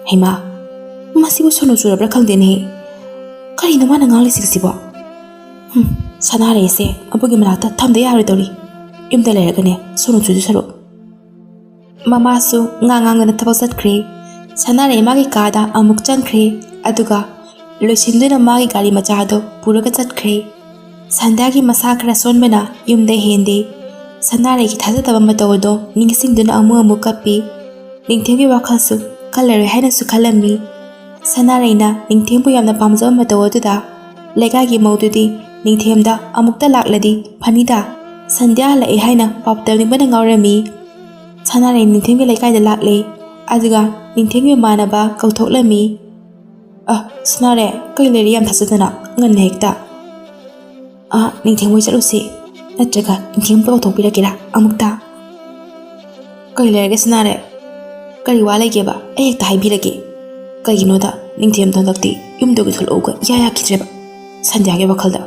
ꯍꯩꯃꯥ, ꯃꯁꯤꯕꯨ ꯁꯣꯅꯨ ꯆꯨꯔꯕ꯭ꯔꯥ ꯈꯪꯗꯦꯅꯦ꯫ ꯀꯔꯤꯅꯣ ꯃꯥꯅ ꯉꯥꯡꯂꯤꯁꯤꯡꯁꯤꯕꯣ? ꯍꯨꯝ, ꯁꯅꯥꯔꯩꯁꯦ ꯃꯕꯨꯡꯒꯤ ꯃꯅꯥꯛꯇ ꯊꯝꯗ ꯌꯥꯔꯣꯏꯗꯧꯔꯤ꯫ ꯌꯨꯝꯗ ꯂꯩꯔꯒꯅꯦ ꯁꯣꯅꯨ ꯆꯨꯗꯨ ꯁꯔꯨꯛ꯫ ꯃꯃꯥꯁꯨ ꯉꯥ ꯉꯥꯡꯗꯅ ꯊꯕꯛ ꯆꯠꯈ꯭ꯔꯦ꯫ ꯁꯅꯥꯔꯩ ꯃꯥꯒꯤ ꯀꯥꯗ ꯑꯃꯨꯛ ꯆꯪꯈ꯭ꯔꯦ꯫ ꯑꯗꯨꯒ ꯂꯣꯏꯁꯤꯟꯗꯨꯅ ꯃꯥꯒꯤ ꯒꯥꯔꯤ ꯃꯆꯥꯗꯣ ꯄꯨꯔꯒ ꯆꯠꯈ꯭ꯔꯦ꯫ ꯁꯟꯙ꯭ꯌꯥꯒꯤ ꯃꯁꯥ ꯈꯔ ꯁꯣꯟꯕꯅ ꯌꯨꯝꯗ ꯍꯦꯟꯗꯦ꯫ ꯁꯅꯥꯔꯩꯒꯤ ꯊꯥꯖꯗꯕ ꯃꯇꯧ ꯑꯗꯣ ꯅꯤꯡꯁꯤꯡꯗꯨꯅ ꯑꯃꯨꯛ ꯑꯃꯨꯛ ꯀꯞꯄꯤ꯫ ꯅꯤꯡꯊꯦꯝꯒꯤ ꯋꯥꯈꯜꯁꯨ ꯀꯜꯂꯔꯣꯏ ꯍꯥꯏꯅꯁꯨ ꯈꯜꯂꯝꯃꯤ꯫ ꯁꯅꯥꯔꯩꯅ ꯅꯤꯡꯊꯦꯝꯕꯨ ꯌꯥꯝꯅ ꯄꯥꯝꯖꯕ ꯃꯇꯧ ꯑꯗꯨꯗ ꯂꯩꯀꯥꯏꯒꯤ ꯃꯧꯗꯨꯗꯤ ꯅꯤꯡꯊꯦꯝꯗ ꯑꯃꯨꯛꯇ ꯂꯥꯛꯂꯗꯤ ꯐꯅꯤꯗ, ꯁꯟꯙ꯭ꯌꯥ ꯍꯜꯂꯛꯑꯦ ꯍꯥꯏꯅ ꯄꯥꯎ ꯇꯝꯅꯤꯡꯕꯅ ꯉꯥꯎꯔꯝꯃꯤ꯫ ꯁꯅꯥꯔꯩ ꯅꯤꯡꯊꯦꯝꯒꯤ ꯂꯩꯀꯥꯏꯗ ꯂꯥꯛꯂꯦ꯫ ꯑꯗꯨꯒ ꯅꯤꯡꯊꯦꯝꯒꯤ ꯃꯃꯥꯟꯅꯕ ꯀꯧꯊꯣꯛꯂꯝꯃꯤ꯫ "ꯑ, ꯁꯅꯥꯔꯩ, ꯀꯩ ꯂꯩꯔꯦ ꯌꯥꯝ ꯊꯥꯖꯗꯅ ꯉꯟꯅ ꯍꯦꯛꯇ?" "ꯑ, ꯅꯤꯡꯊꯦꯝ ꯍꯣꯏ ꯆꯠꯂꯨꯁꯤ, ꯅꯠꯇ꯭ꯔꯒ ꯅꯤꯡꯊꯦꯝ ꯀꯧꯊꯣꯛꯄꯤꯔꯛꯀꯦꯔꯥ ꯑꯃꯨꯛꯇ?" "ꯀꯩ ꯂꯩꯔꯒꯦ ꯁꯅꯥꯔꯩ? ꯀꯔꯤ ꯋꯥ ꯂꯩꯒꯦꯕ? ꯑꯩ ꯍꯦꯛꯇ ꯍꯥꯏꯕꯤꯔꯒꯦ꯫ ꯀꯩꯒꯤꯅꯣꯗ ꯅꯤꯡꯊꯦꯝꯗꯣ ꯍꯟꯗꯛꯇꯤ ꯌꯨꯝꯗꯒꯤ ꯊꯣꯛꯂꯛꯎꯒ ꯏꯌꯥ ꯌꯥꯈꯤꯗ꯭ꯔꯦꯕ ꯁꯟꯙ꯭ꯌꯥꯒꯤ ꯋꯥꯈꯜꯗ꯫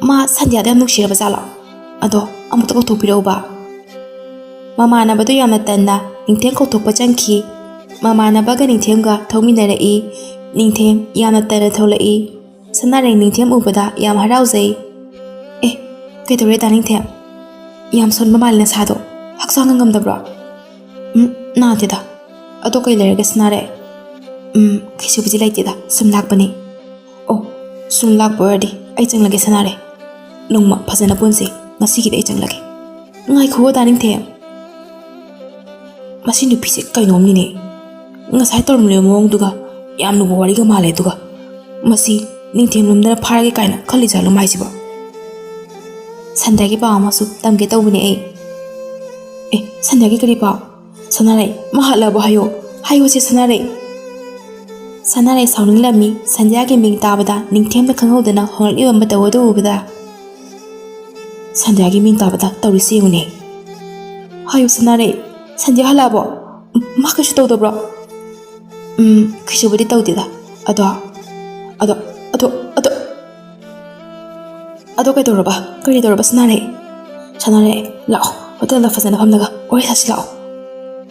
ꯃꯥ ꯁꯟꯙ꯭ꯌꯥꯗ ꯌꯥꯝ ꯅꯨꯡꯁꯤꯔꯕ ꯖꯥꯠꯂꯣ? ꯑꯗꯣ ꯑꯃꯨꯛꯇ ꯀꯧꯊꯣꯛꯄꯤꯔꯛꯎꯕ꯫" ꯃꯃꯥꯟꯅꯕꯗꯨ ꯌꯥꯝꯅ ꯇꯟꯅ ꯅꯤꯡꯊꯦꯝ ꯀꯧꯊꯣꯛꯄ ꯆꯪꯈꯤ꯫ ꯃꯃꯥꯟꯅꯕꯒ ꯅꯤꯡꯊꯦꯝꯒ ꯊꯣꯛꯃꯤꯟꯅꯔꯛꯏ꯫ ꯅꯤꯡꯊꯦꯝ ꯌꯥꯝꯅ ꯇꯟꯅ ꯊꯣꯛꯂꯛꯏ꯫ ꯁꯅꯥꯔꯩ ꯅꯤꯡꯊꯦꯝ ꯎꯕꯗ ꯌꯥꯝ ꯍꯔꯥꯎꯖꯩ꯫ "ꯑꯦ, ꯀꯩꯗꯧꯔꯦ ꯗꯥ ꯅꯤꯡꯊꯦꯝ? ꯌꯥꯝ ꯁꯣꯟꯕ ꯃꯥꯜꯂꯦ ꯅꯁꯥꯗꯣ꯫ ꯍꯛꯆꯥꯡꯒ ꯉꯝꯗꯕ꯭ꯔꯣ?" "ꯎꯝ, ꯅꯥꯗꯦꯗ꯫ ꯑꯗꯣ ꯀꯩ ꯂꯩꯔꯒꯦ ꯁꯅꯥꯔꯩ?" "ꯎꯝ, ꯀꯩꯁꯨꯕꯨꯗꯤ ꯂꯩꯇꯦꯗ, ꯁꯨꯝ ꯂꯥꯛꯄꯅꯤ꯫" "ꯑꯣ, ꯁꯨꯝ ꯂꯥꯛꯄ ꯑꯣꯏꯔꯗꯤ ꯑꯩ ꯆꯪꯂꯒꯦ ꯁꯅꯥꯔꯩ꯫ ꯅꯣꯡꯃ ꯐꯖꯅ ꯄꯨꯟꯁꯤ, ꯉꯁꯤꯒꯤꯗꯤ ꯑꯩ ꯆꯪꯂꯒꯦ꯫" "ꯉꯥꯏꯈꯨꯑꯣ ꯗꯥ ꯅꯤꯡꯊꯦꯝ꯫ ꯃꯁꯤ ꯅꯨꯄꯤꯁꯦ ꯀꯩꯅꯣꯝꯅꯤꯅꯦ꯫ ꯉꯁꯥꯏ ꯇꯧꯔꯝꯂꯤꯕ ꯃꯑꯣꯡꯗꯨꯒ ꯌꯥꯝ ꯂꯨꯕ ꯋꯥꯔꯤꯒ ꯃꯥꯜꯂꯦ꯫ ꯑꯗꯨꯒ ꯃꯁꯤ ꯅꯤꯡꯊꯦꯝ ꯂꯨꯝꯗꯅ ꯐꯥꯔꯒꯦ ꯀꯥꯏꯅ ꯈꯜꯂꯤ ꯖꯥꯠꯂꯣ ꯃꯥꯏꯁꯤꯕꯣ?" ꯁꯟꯙ꯭ꯌꯥꯒꯤ ꯄꯥꯎ ꯑꯃꯁꯨ ꯇꯝꯒꯦ ꯇꯧꯕꯅꯦ ꯑꯩ꯫ "ꯑꯦ, ꯁꯟꯙ꯭ꯌꯥꯒꯤ ꯀꯔꯤ ꯄꯥꯎ? ꯁꯅꯥꯔꯩ, ꯃꯥ ꯍꯜꯂꯛꯑꯕꯣ ꯍꯥꯏꯌꯣ꯫ ꯍꯥꯏꯌꯣꯁꯦ ꯁꯅꯥꯔꯩ꯫" ꯁꯅꯥꯔꯩ ꯁꯥꯎꯅꯤꯡꯂꯝꯃꯤ꯫ ꯁꯟꯙ꯭ꯌꯥꯒꯤ ꯃꯤꯡ ꯇꯥꯕꯗ ꯅꯤꯡꯊꯦꯝꯅ ꯈꯪꯍꯧꯗꯅ ꯍꯣꯡꯂꯛꯂꯤꯕ ꯃꯇꯧ ꯑꯗꯨ ꯎꯕꯗ, "ꯁꯟꯙ꯭ꯌꯥꯒꯤ ꯃꯤꯡ ꯇꯥꯕꯗ ꯇꯧꯔꯤꯁꯤ ꯌꯦꯡꯉꯨꯅꯦ꯫ ꯍꯥꯏꯌꯨ ꯁꯅꯥꯔꯩ, ꯁꯟꯙ꯭ꯌꯥ ꯍꯜꯂꯛꯑꯕꯣ? ꯃꯥ ꯀꯩꯁꯨ ꯇꯧꯗꯕ꯭ꯔꯣ?" "ꯎꯝ, ꯀꯩꯁꯨꯕꯨꯗꯤ ꯇꯧꯗꯦꯗ꯫ ꯑꯗꯣ, ꯑꯗꯣ, ꯑꯗꯣ, ꯑꯗꯣ, ꯑꯗꯣ ꯀꯩꯗꯧꯔꯕ? ꯀꯔꯤ ꯇꯧꯔꯕ ꯁꯅꯥꯔꯩ?" "ꯁꯅꯥꯔꯩ, ꯂꯥꯛꯑꯣ, ꯍꯣꯇꯦꯜꯗ ꯐꯖꯅ ꯐꯝꯂꯒ ꯋꯥꯔꯤ ꯁꯥꯁꯤ ꯂꯥꯛꯑꯣ꯫"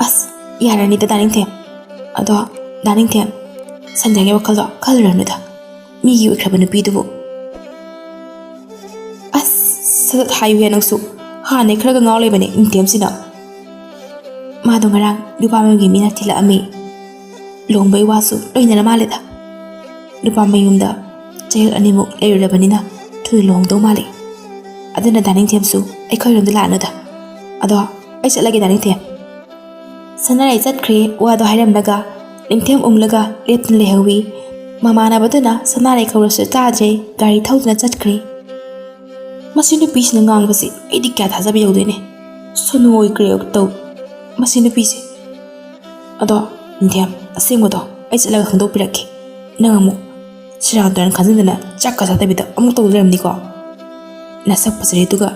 "ꯑꯁ, ꯌꯥꯔꯅꯤꯗ ꯗꯥ ꯅꯤꯡꯊꯦꯝ꯫ ꯑꯗꯣ ꯗꯥ ꯅꯤꯡꯊꯦꯝ, ꯁꯟꯙ꯭ꯌꯥꯒꯤ ꯋꯥꯈꯜꯗꯣ ꯈꯜꯂꯨꯔꯅꯨꯗ꯫ ꯃꯤꯒꯤ ꯑꯣꯏꯈ꯭ꯔꯕ ꯅꯨꯄꯤꯗꯨꯕꯨ꯫" "ꯑꯁ, ꯁꯠ ꯁꯠ ꯍꯥꯏꯌꯨꯍꯦ ꯅꯪꯁꯨ꯫ ꯍꯥꯟꯅꯩ ꯈꯔꯒ ꯉꯥꯎ ꯂꯩꯕꯅꯦ ꯅꯤꯡꯊꯦꯝꯁꯤꯅ꯫ ꯃꯥꯗꯣ ꯉꯔꯥꯡ ꯅꯨꯄꯥ ꯃꯌꯨꯝꯒꯤ ꯃꯤꯅ ꯊꯤꯜꯂꯛꯑꯝꯃꯤ꯫ ꯂꯨꯍꯣꯡꯕꯩ ꯋꯥꯁꯨ ꯂꯣꯏꯅꯔ ꯃꯥꯜꯂꯦꯗ꯫ ꯅꯨꯄꯥ ꯃꯌꯨꯝꯗ ꯆꯌꯣꯜ ꯑꯅꯤꯃꯨꯛ ꯂꯩꯔꯨꯔꯕꯅꯤꯅ ꯊꯨꯅ ꯂꯨꯍꯣꯡꯗꯧ ꯃꯥꯜꯂꯦ꯫" ꯑꯗꯨꯅ ꯗꯥ ꯅꯤꯡꯊꯦꯝꯁꯨ ꯑꯩꯈꯣꯏꯔꯣꯝꯗ ꯂꯥꯛꯑꯅꯨꯗ꯫ ꯑꯗꯣ ꯑꯩ ꯆꯠꯂꯒꯦ ꯗꯥ ꯅꯤꯡꯊꯦꯝ꯫ ꯁꯅꯥꯔꯩ ꯆꯠꯈ꯭ꯔꯦ꯫ ꯋꯥꯗꯣ ꯍꯥꯏꯔꯝꯂꯒ ꯅꯤꯡꯊꯦꯝ ꯎꯪꯂꯒ ꯂꯦꯞꯇꯨꯅ ꯂꯩꯍꯧꯋꯤ꯫ ꯃꯃꯥꯟꯅꯕꯗꯨꯅ ꯁꯅꯥꯔꯩ ꯀꯧꯔꯁꯨ ꯇꯥꯗ꯭ꯔꯦ, ꯒꯥꯔꯤ ꯊꯧꯗꯨꯅ ꯆꯠꯈ꯭ꯔꯦ꯫ ꯃꯁꯤ ꯅꯨꯄꯤꯁꯤꯅ ꯉꯥꯡꯕꯁꯤ ꯑꯩꯗꯤ ꯀꯌꯥ ꯊꯥꯖꯕ ꯌꯧꯗꯦꯅꯦ꯫ ꯁꯣꯅꯨ ꯑꯣꯏꯈ꯭ꯔꯦ ꯇꯧ ꯃꯁꯤ ꯅꯨꯄꯤꯁꯦ꯫ ꯑꯗꯣ ꯅꯤꯡꯊꯦꯝ, ꯑꯁꯦꯡꯕꯗꯣ ꯑꯩ ꯆꯠꯂꯒ ꯈꯪꯗꯣꯛꯄꯤꯔꯛꯀꯦ꯫ ꯅꯪ ꯑꯃꯨꯛ ꯁꯦꯔꯥꯟ ꯇꯨꯔꯥꯟ ꯈꯟꯖꯤꯟꯗꯅ ꯆꯥꯛꯀ ꯆꯥꯗꯕꯤꯗ ꯑꯃꯨꯛ ꯇꯧ ꯂꯩꯔꯝꯅꯤꯀꯣ꯫ ꯅꯁꯛ ꯐꯖꯔꯤꯗꯨꯒ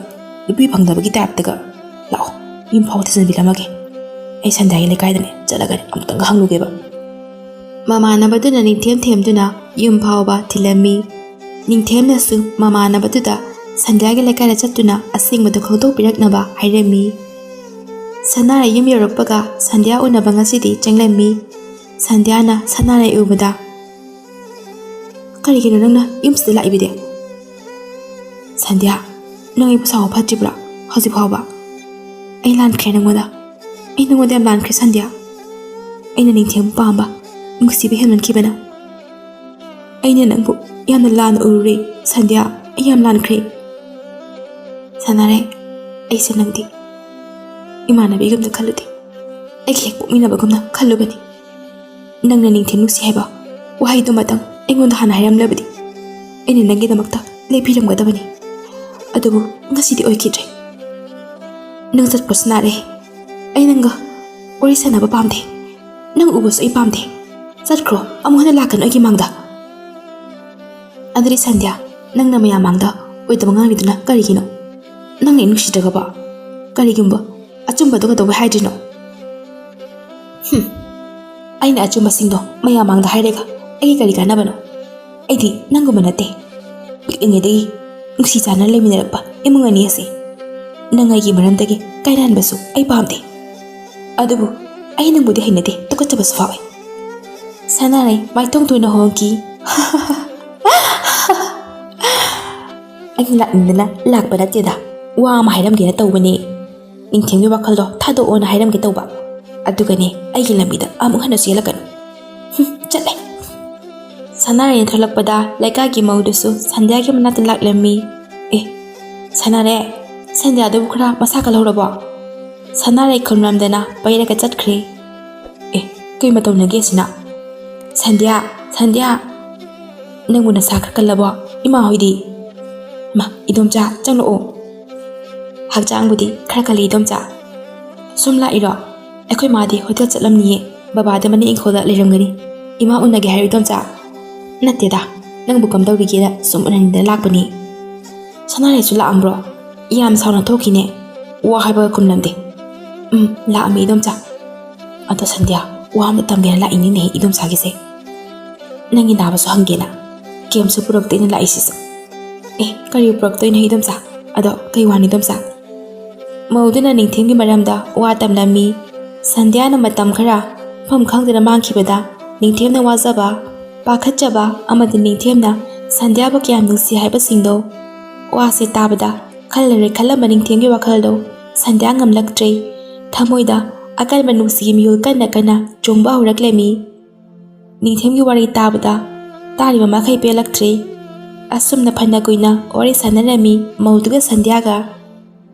ꯅꯨꯄꯤ ꯐꯪꯗꯕꯒꯤ ꯇꯥꯏꯞꯇꯒ꯫ ꯂꯥꯛꯑꯣ, ꯌꯨꯝ ꯐꯥꯎ ꯊꯤꯟꯖꯤꯟꯕꯤꯔꯝꯃꯒꯦ꯫ ꯑꯩ ꯁꯟꯙ꯭ꯌꯥꯒꯤ ꯂꯩꯀꯥꯏꯗꯅꯦ ꯆꯠꯂꯒꯅꯦ ꯑꯃꯨꯛꯇꯪꯒ ꯍꯪꯂꯨꯒꯦꯕ꯫ ꯃꯃꯥꯟꯅꯕꯗꯨꯅ ꯅꯤꯡꯊꯦꯝ ꯊꯦꯝꯗꯨꯅ ꯌꯨꯝ ꯐꯥꯎꯕ ꯊꯤꯜꯂꯝꯃꯤ꯫ ꯅꯤꯡꯊꯦꯝꯅꯁꯨ ꯃꯃꯥꯟꯅꯕꯗꯨꯗ ꯁꯟꯙ꯭ꯌꯥꯒꯤ ꯂꯩꯀꯥꯏꯗ ꯆꯠꯇꯨꯅ ꯑꯁꯦꯡꯕꯗꯨ ꯈꯪꯗꯣꯛꯄꯤꯔꯛꯅꯕ ꯍꯥꯏꯔꯝꯃꯤ꯫ ꯁꯅꯥꯔꯩ ꯌꯨꯝ ꯌꯧꯔꯛꯄꯒ ꯁꯟꯙ꯭ꯌꯥ ꯎꯅꯕ ꯉꯁꯤꯗꯤ ꯆꯪꯂꯝꯃꯤ꯫ ꯁꯟꯙ꯭ꯌꯥꯅ ꯁꯅꯥꯔꯩ ꯎꯕꯗ, "ꯀꯔꯤꯒꯤꯅꯣ ꯅꯪꯅ ꯌꯨꯝꯁꯤꯗ ꯂꯥꯛꯏꯕꯤꯗꯤ?" "ꯁꯟꯙ꯭ꯌꯥ, ꯅꯪ ꯑꯩꯕꯨ ꯁꯥꯎꯕ ꯐꯠꯇ꯭ꯔꯤꯕ꯭ꯔꯥ ꯍꯧꯖꯤꯛ ꯐꯥꯎꯕ? ꯑꯩ ꯂꯥꯟꯈ꯭ꯔꯦ ꯅꯪꯉꯣꯟꯗ꯫ ꯑꯩ ꯅꯪꯉꯣꯟꯗ ꯌꯥꯝ ꯂꯥꯟꯈ꯭ꯔꯦ ꯁꯟꯙ꯭ꯌꯥ꯫ ꯑꯩꯅ ꯅꯤꯡꯊꯦꯝ ꯄꯥꯝꯕ, ꯅꯨꯡꯁꯤꯕ ꯍꯦꯟꯃꯟꯈꯤꯕꯅ꯫ ꯑꯩꯅ ꯅꯪꯕꯨ ꯌꯥꯝꯅ ꯂꯥꯟꯅ ꯎꯔꯨꯔꯦ ꯁꯟꯙ꯭ꯌꯥ꯫ ꯑꯩ ꯌꯥꯝ ꯂꯥꯟꯈ꯭ꯔꯦ꯫ ꯁꯅꯥꯔꯩ, ꯑꯩꯁꯦ ꯅꯪꯗꯤ ꯏꯃꯥꯟꯅꯕꯤꯒꯨꯝꯅ ꯈꯜꯂꯨꯗꯦ꯫ ꯑꯩꯒ ꯍꯦꯛ ꯄꯣꯛꯃꯤꯟꯅꯕꯒꯨꯝꯅ ꯈꯜꯂꯨꯕꯅꯤ꯫ ꯅꯪꯅ ꯅꯤꯡꯊꯦꯝ ꯅꯨꯡꯁꯤ ꯍꯥꯏꯕ ꯋꯥꯍꯩꯗꯨꯃꯇꯪ ꯑꯩꯉꯣꯟꯗ ꯍꯥꯟꯅ ꯍꯥꯏꯔꯝꯂꯕꯗꯤ ꯑꯩꯅ ꯅꯪꯒꯤꯗꯃꯛꯇ ꯂꯦꯞꯄꯤꯔꯝꯒꯗꯕꯅꯤ꯫ ꯑꯗꯨꯕꯨ ꯉꯁꯤꯗꯤ ꯑꯣꯏꯈꯤꯗ꯭ꯔꯦ꯫ ꯅꯪ ꯆꯠꯄ ꯁꯅꯥꯔꯩ꯫ ꯑꯩ ꯅꯪꯒ ꯋꯥꯔꯤ ꯁꯥꯟꯅꯕ ꯄꯥꯝꯗꯦ꯫ ꯅꯪ ꯎꯕꯁꯨ ꯑꯩ ꯄꯥꯝꯗꯦ꯫ ꯆꯠꯈ꯭ꯔꯣ, ꯑꯃꯨꯛ ꯍꯟꯅ ꯂꯥꯛꯀꯅꯨ ꯑꯩꯒꯤ ꯃꯥꯡꯗ꯫" "ꯑꯗꯨꯗꯤ ꯁꯟꯙ꯭ꯌꯥ, ꯅꯪꯅ ꯃꯌꯥꯝ ꯃꯥꯡꯗ ꯑꯣꯏꯗꯕ ꯉꯥꯡꯂꯤꯗꯨꯅ ꯀꯔꯤꯒꯤꯅꯣ? ꯅꯪꯅ ꯑꯩ ꯅꯨꯡꯁꯤꯗ꯭ꯔꯒꯕꯣ? ꯀꯔꯤꯒꯨꯝꯕ ꯑꯆꯨꯝꯕꯗꯣ ꯀꯩꯗꯧꯕꯩ ꯍꯥꯏꯗ꯭ꯔꯤꯅꯣ?" "ꯍꯨꯝ, ꯑꯩꯅ ꯑꯆꯨꯝꯕꯁꯤꯡꯗꯣ ꯃꯌꯥꯝ ꯃꯥꯡꯗ ꯍꯥꯏꯔꯒ ꯑꯩꯒꯤ ꯀꯔꯤ ꯀꯥꯟꯅꯕꯅꯣ? ꯑꯩꯗꯤ ꯅꯪꯒꯨꯝꯕ ꯅꯠꯇꯦ꯫ ꯄꯤꯛꯂꯤꯉꯩꯗꯒꯤ ꯅꯨꯡꯁꯤ ꯆꯥꯟꯅꯅ ꯂꯩꯃꯤꯟꯅꯔꯛꯄ ꯏꯃꯨꯡ ꯑꯅꯤ ꯑꯁꯤ꯫ ꯅꯪ ꯑꯩꯒꯤ ꯃꯔꯝꯗꯒꯤ ꯀꯥꯏꯅꯍꯟꯕꯁꯨ ꯑꯩ ꯄꯥꯝꯗꯦ꯫ ꯑꯗꯨꯕꯨ ꯑꯩ ꯅꯪꯕꯨꯗꯤ ꯍꯩꯅꯗꯦ, ꯇꯨꯀꯠꯆꯕꯁꯨ ꯐꯥꯎꯏ꯫" ꯁꯅꯥꯔꯩ ꯃꯥꯏꯊꯣꯡ ꯇꯣꯏꯅ ꯍꯣꯡꯈꯤ꯫ "ꯑꯩꯅ ꯂꯥꯛꯅꯤꯡꯗꯅ ꯂꯥꯛꯄ ꯅꯠꯇꯦꯗ, ꯋꯥ ꯑꯃ ꯍꯥꯏꯔꯝꯒꯦꯅ ꯇꯧꯕꯅꯦ꯫ ꯅꯤꯡꯊꯦꯝꯒꯤ ꯋꯥꯈꯜꯗꯣ ꯊꯥꯗꯣꯛꯑꯣꯅ ꯍꯥꯏꯔꯝꯒꯦ ꯇꯧꯕ꯫ ꯑꯗꯨꯒꯅꯦ, ꯑꯩꯒꯤ ꯂꯝꯕꯤꯗ ꯑꯃꯨꯛ ꯍꯟꯅ ꯆꯦꯜꯂꯛꯀꯅꯨ꯫" ꯍꯨꯝ, ꯆꯠꯂꯦ꯫ ꯁꯅꯥꯔꯩꯅ ꯊꯣꯛꯂꯛꯄꯗ ꯂꯩꯀꯥꯏꯒꯤ ꯃꯧꯗꯨꯁꯨ ꯁꯟꯙ꯭ꯌꯥꯒꯤ ꯃꯅꯥꯛꯇ ꯂꯥꯛꯂꯝꯃꯤ꯫ "ꯑꯦ, ꯁꯥꯟꯅꯔꯦ, ꯁꯟꯗ꯭ꯌꯥꯗꯨꯕꯨ ꯈꯔ ꯃꯁꯥ ꯀꯜꯍꯧꯔꯕꯣ? ꯁꯥꯟꯅꯔꯩ ꯈꯨꯝꯂꯝꯗꯅ ꯄꯩꯔꯒ ꯆꯠꯈ꯭ꯔꯦ꯫ ꯑꯦ, ꯀꯩ ꯃꯇꯧꯅꯒꯦ ꯑꯁꯤꯅ? ꯁꯟꯗ꯭ꯌꯥ, ꯁꯟꯗ꯭ꯌꯥ, ꯅꯪꯕꯨ ꯅꯁꯥ ꯈꯔ ꯀꯜꯂꯕꯣ? ꯏꯃꯥ ꯍꯣꯏꯗꯤ? ꯃꯥ, ꯏꯗꯣꯝꯆꯥ, ꯆꯪꯂꯛꯑꯣ꯫ ꯍꯛꯆꯥꯡꯕꯨꯗꯤ ꯈꯔ ꯀꯜꯂꯤ, ꯏꯗꯣꯝꯆꯥ꯫ ꯁꯨꯝ ꯂꯥꯛꯏꯔꯣ? ꯑꯩꯈꯣꯏ ꯃꯥꯗꯤ ꯍꯣꯇꯦꯜ ꯆꯠꯂꯝꯅꯤꯌꯦ, ꯕꯕꯥꯗꯤ ꯃꯅꯤꯡ ꯏꯪꯈꯣꯜꯗ ꯂꯩꯔꯝꯒꯅꯤ꯫ ꯏꯃꯥ ꯎꯅꯒꯦ ꯍꯥꯏꯔꯣ, ꯏꯗꯣꯝꯆꯥ? ꯅꯠꯇꯦꯗ, ꯅꯪꯕꯨ ꯀꯝꯗꯧꯔꯤꯒꯦꯅ ꯁꯨꯝ ꯎꯅꯅꯤꯡꯗꯅ ꯂꯥꯛꯄꯅꯤ꯫ ꯁꯅꯥꯔꯩꯁꯨ ꯂꯥꯛꯑꯝꯕ꯭ꯔꯣ? ꯌꯥꯝ ꯁꯥꯎꯅ ꯊꯣꯛꯈꯤꯅꯦ, ꯋꯥ ꯍꯥꯏꯕꯒ ꯈꯨꯝꯂꯝꯗꯦ꯫ ꯎꯝ, ꯂꯥꯛꯑꯝꯃꯤ, ꯏꯗꯣꯝꯆꯥ꯫ ꯑꯗꯣ ꯁꯟꯗ꯭ꯌꯥ, ꯋꯥ ꯑꯝꯇ ꯇꯝꯒꯦꯅ ꯂꯥꯛꯏꯅꯤꯅꯦ, ꯏꯗꯣꯝꯆꯥꯒꯤꯁꯦ꯫ ꯅꯪꯒꯤ ꯅꯥꯕꯁꯨ ꯍꯪꯒꯦꯅ꯫ ꯀꯦꯝꯁꯨ ꯄꯨꯔꯛꯇꯦꯅ ꯂꯥꯛꯏꯁꯤꯁꯨ꯫ ꯑꯦ, ꯀꯔꯤ ꯄꯨꯔꯛꯇꯣꯏꯅꯣ, ꯏꯗꯣꯝꯆꯥ? ꯑꯗꯣ ꯀꯩ ꯋꯥꯅꯣ, ꯏꯗꯣꯝꯆꯥ? ꯃꯧꯗꯨꯅ ꯅꯤꯡꯊꯦꯝꯒꯤ ꯃꯔꯝꯗ ꯋꯥ ꯇꯝꯂꯝꯃꯤ꯫ ꯁꯟꯗ꯭ꯌꯥꯅ ꯃꯇꯝ ꯈꯔ ꯃꯐꯝ ꯈꯪꯗꯅ ꯃꯥꯡꯈꯤꯕꯗ, ꯅꯤꯡꯊꯦꯝꯅ ꯋꯥꯖꯕ, ꯄꯥꯈꯠꯆꯕ ꯑꯃꯗꯤ ꯅꯤꯡꯊꯦꯝꯅ ꯁꯟꯗ꯭ꯌꯥꯕꯨ ꯀꯌꯥꯝ ꯅꯨꯡꯁꯤ ꯍꯥꯏꯕꯁꯤꯡꯗꯣ, ꯋꯥꯁꯦ ꯇꯥꯕꯗ ꯈꯜꯂꯔꯦ ꯈꯜꯂꯝꯕ ꯅꯤꯡꯊꯦꯝꯒꯤ ꯋꯥꯈꯜꯗꯣ ꯁꯟꯗ꯭ꯌꯥ ꯉꯝꯂꯛꯇ꯭ꯔꯦ꯫ ꯊꯃꯣꯏꯗ ꯑꯀꯟꯕ ꯅꯨꯡꯁꯤꯒꯤ ꯃꯤꯍꯨꯜ ꯀꯟꯅ ꯀꯟꯅ ꯆꯣꯡꯕ ꯍꯧꯔꯛꯂꯝꯃꯤ꯫ ꯅꯤꯡꯊꯦꯝꯒꯤ ꯋꯥꯔꯤ ꯇꯥꯕꯗ ꯇꯥꯔꯤꯕ ꯃꯈꯩ ꯄꯦꯜꯂꯛꯇ꯭ꯔꯦ꯫ ꯑꯁꯨꯝꯅ ꯐꯅ ꯀꯨꯏꯅ ꯋꯥꯔꯤ ꯁꯥꯟꯅꯔꯝꯃꯤ ꯃꯧꯗꯨꯒ ꯁꯟꯗ꯭ꯌꯥꯒ꯫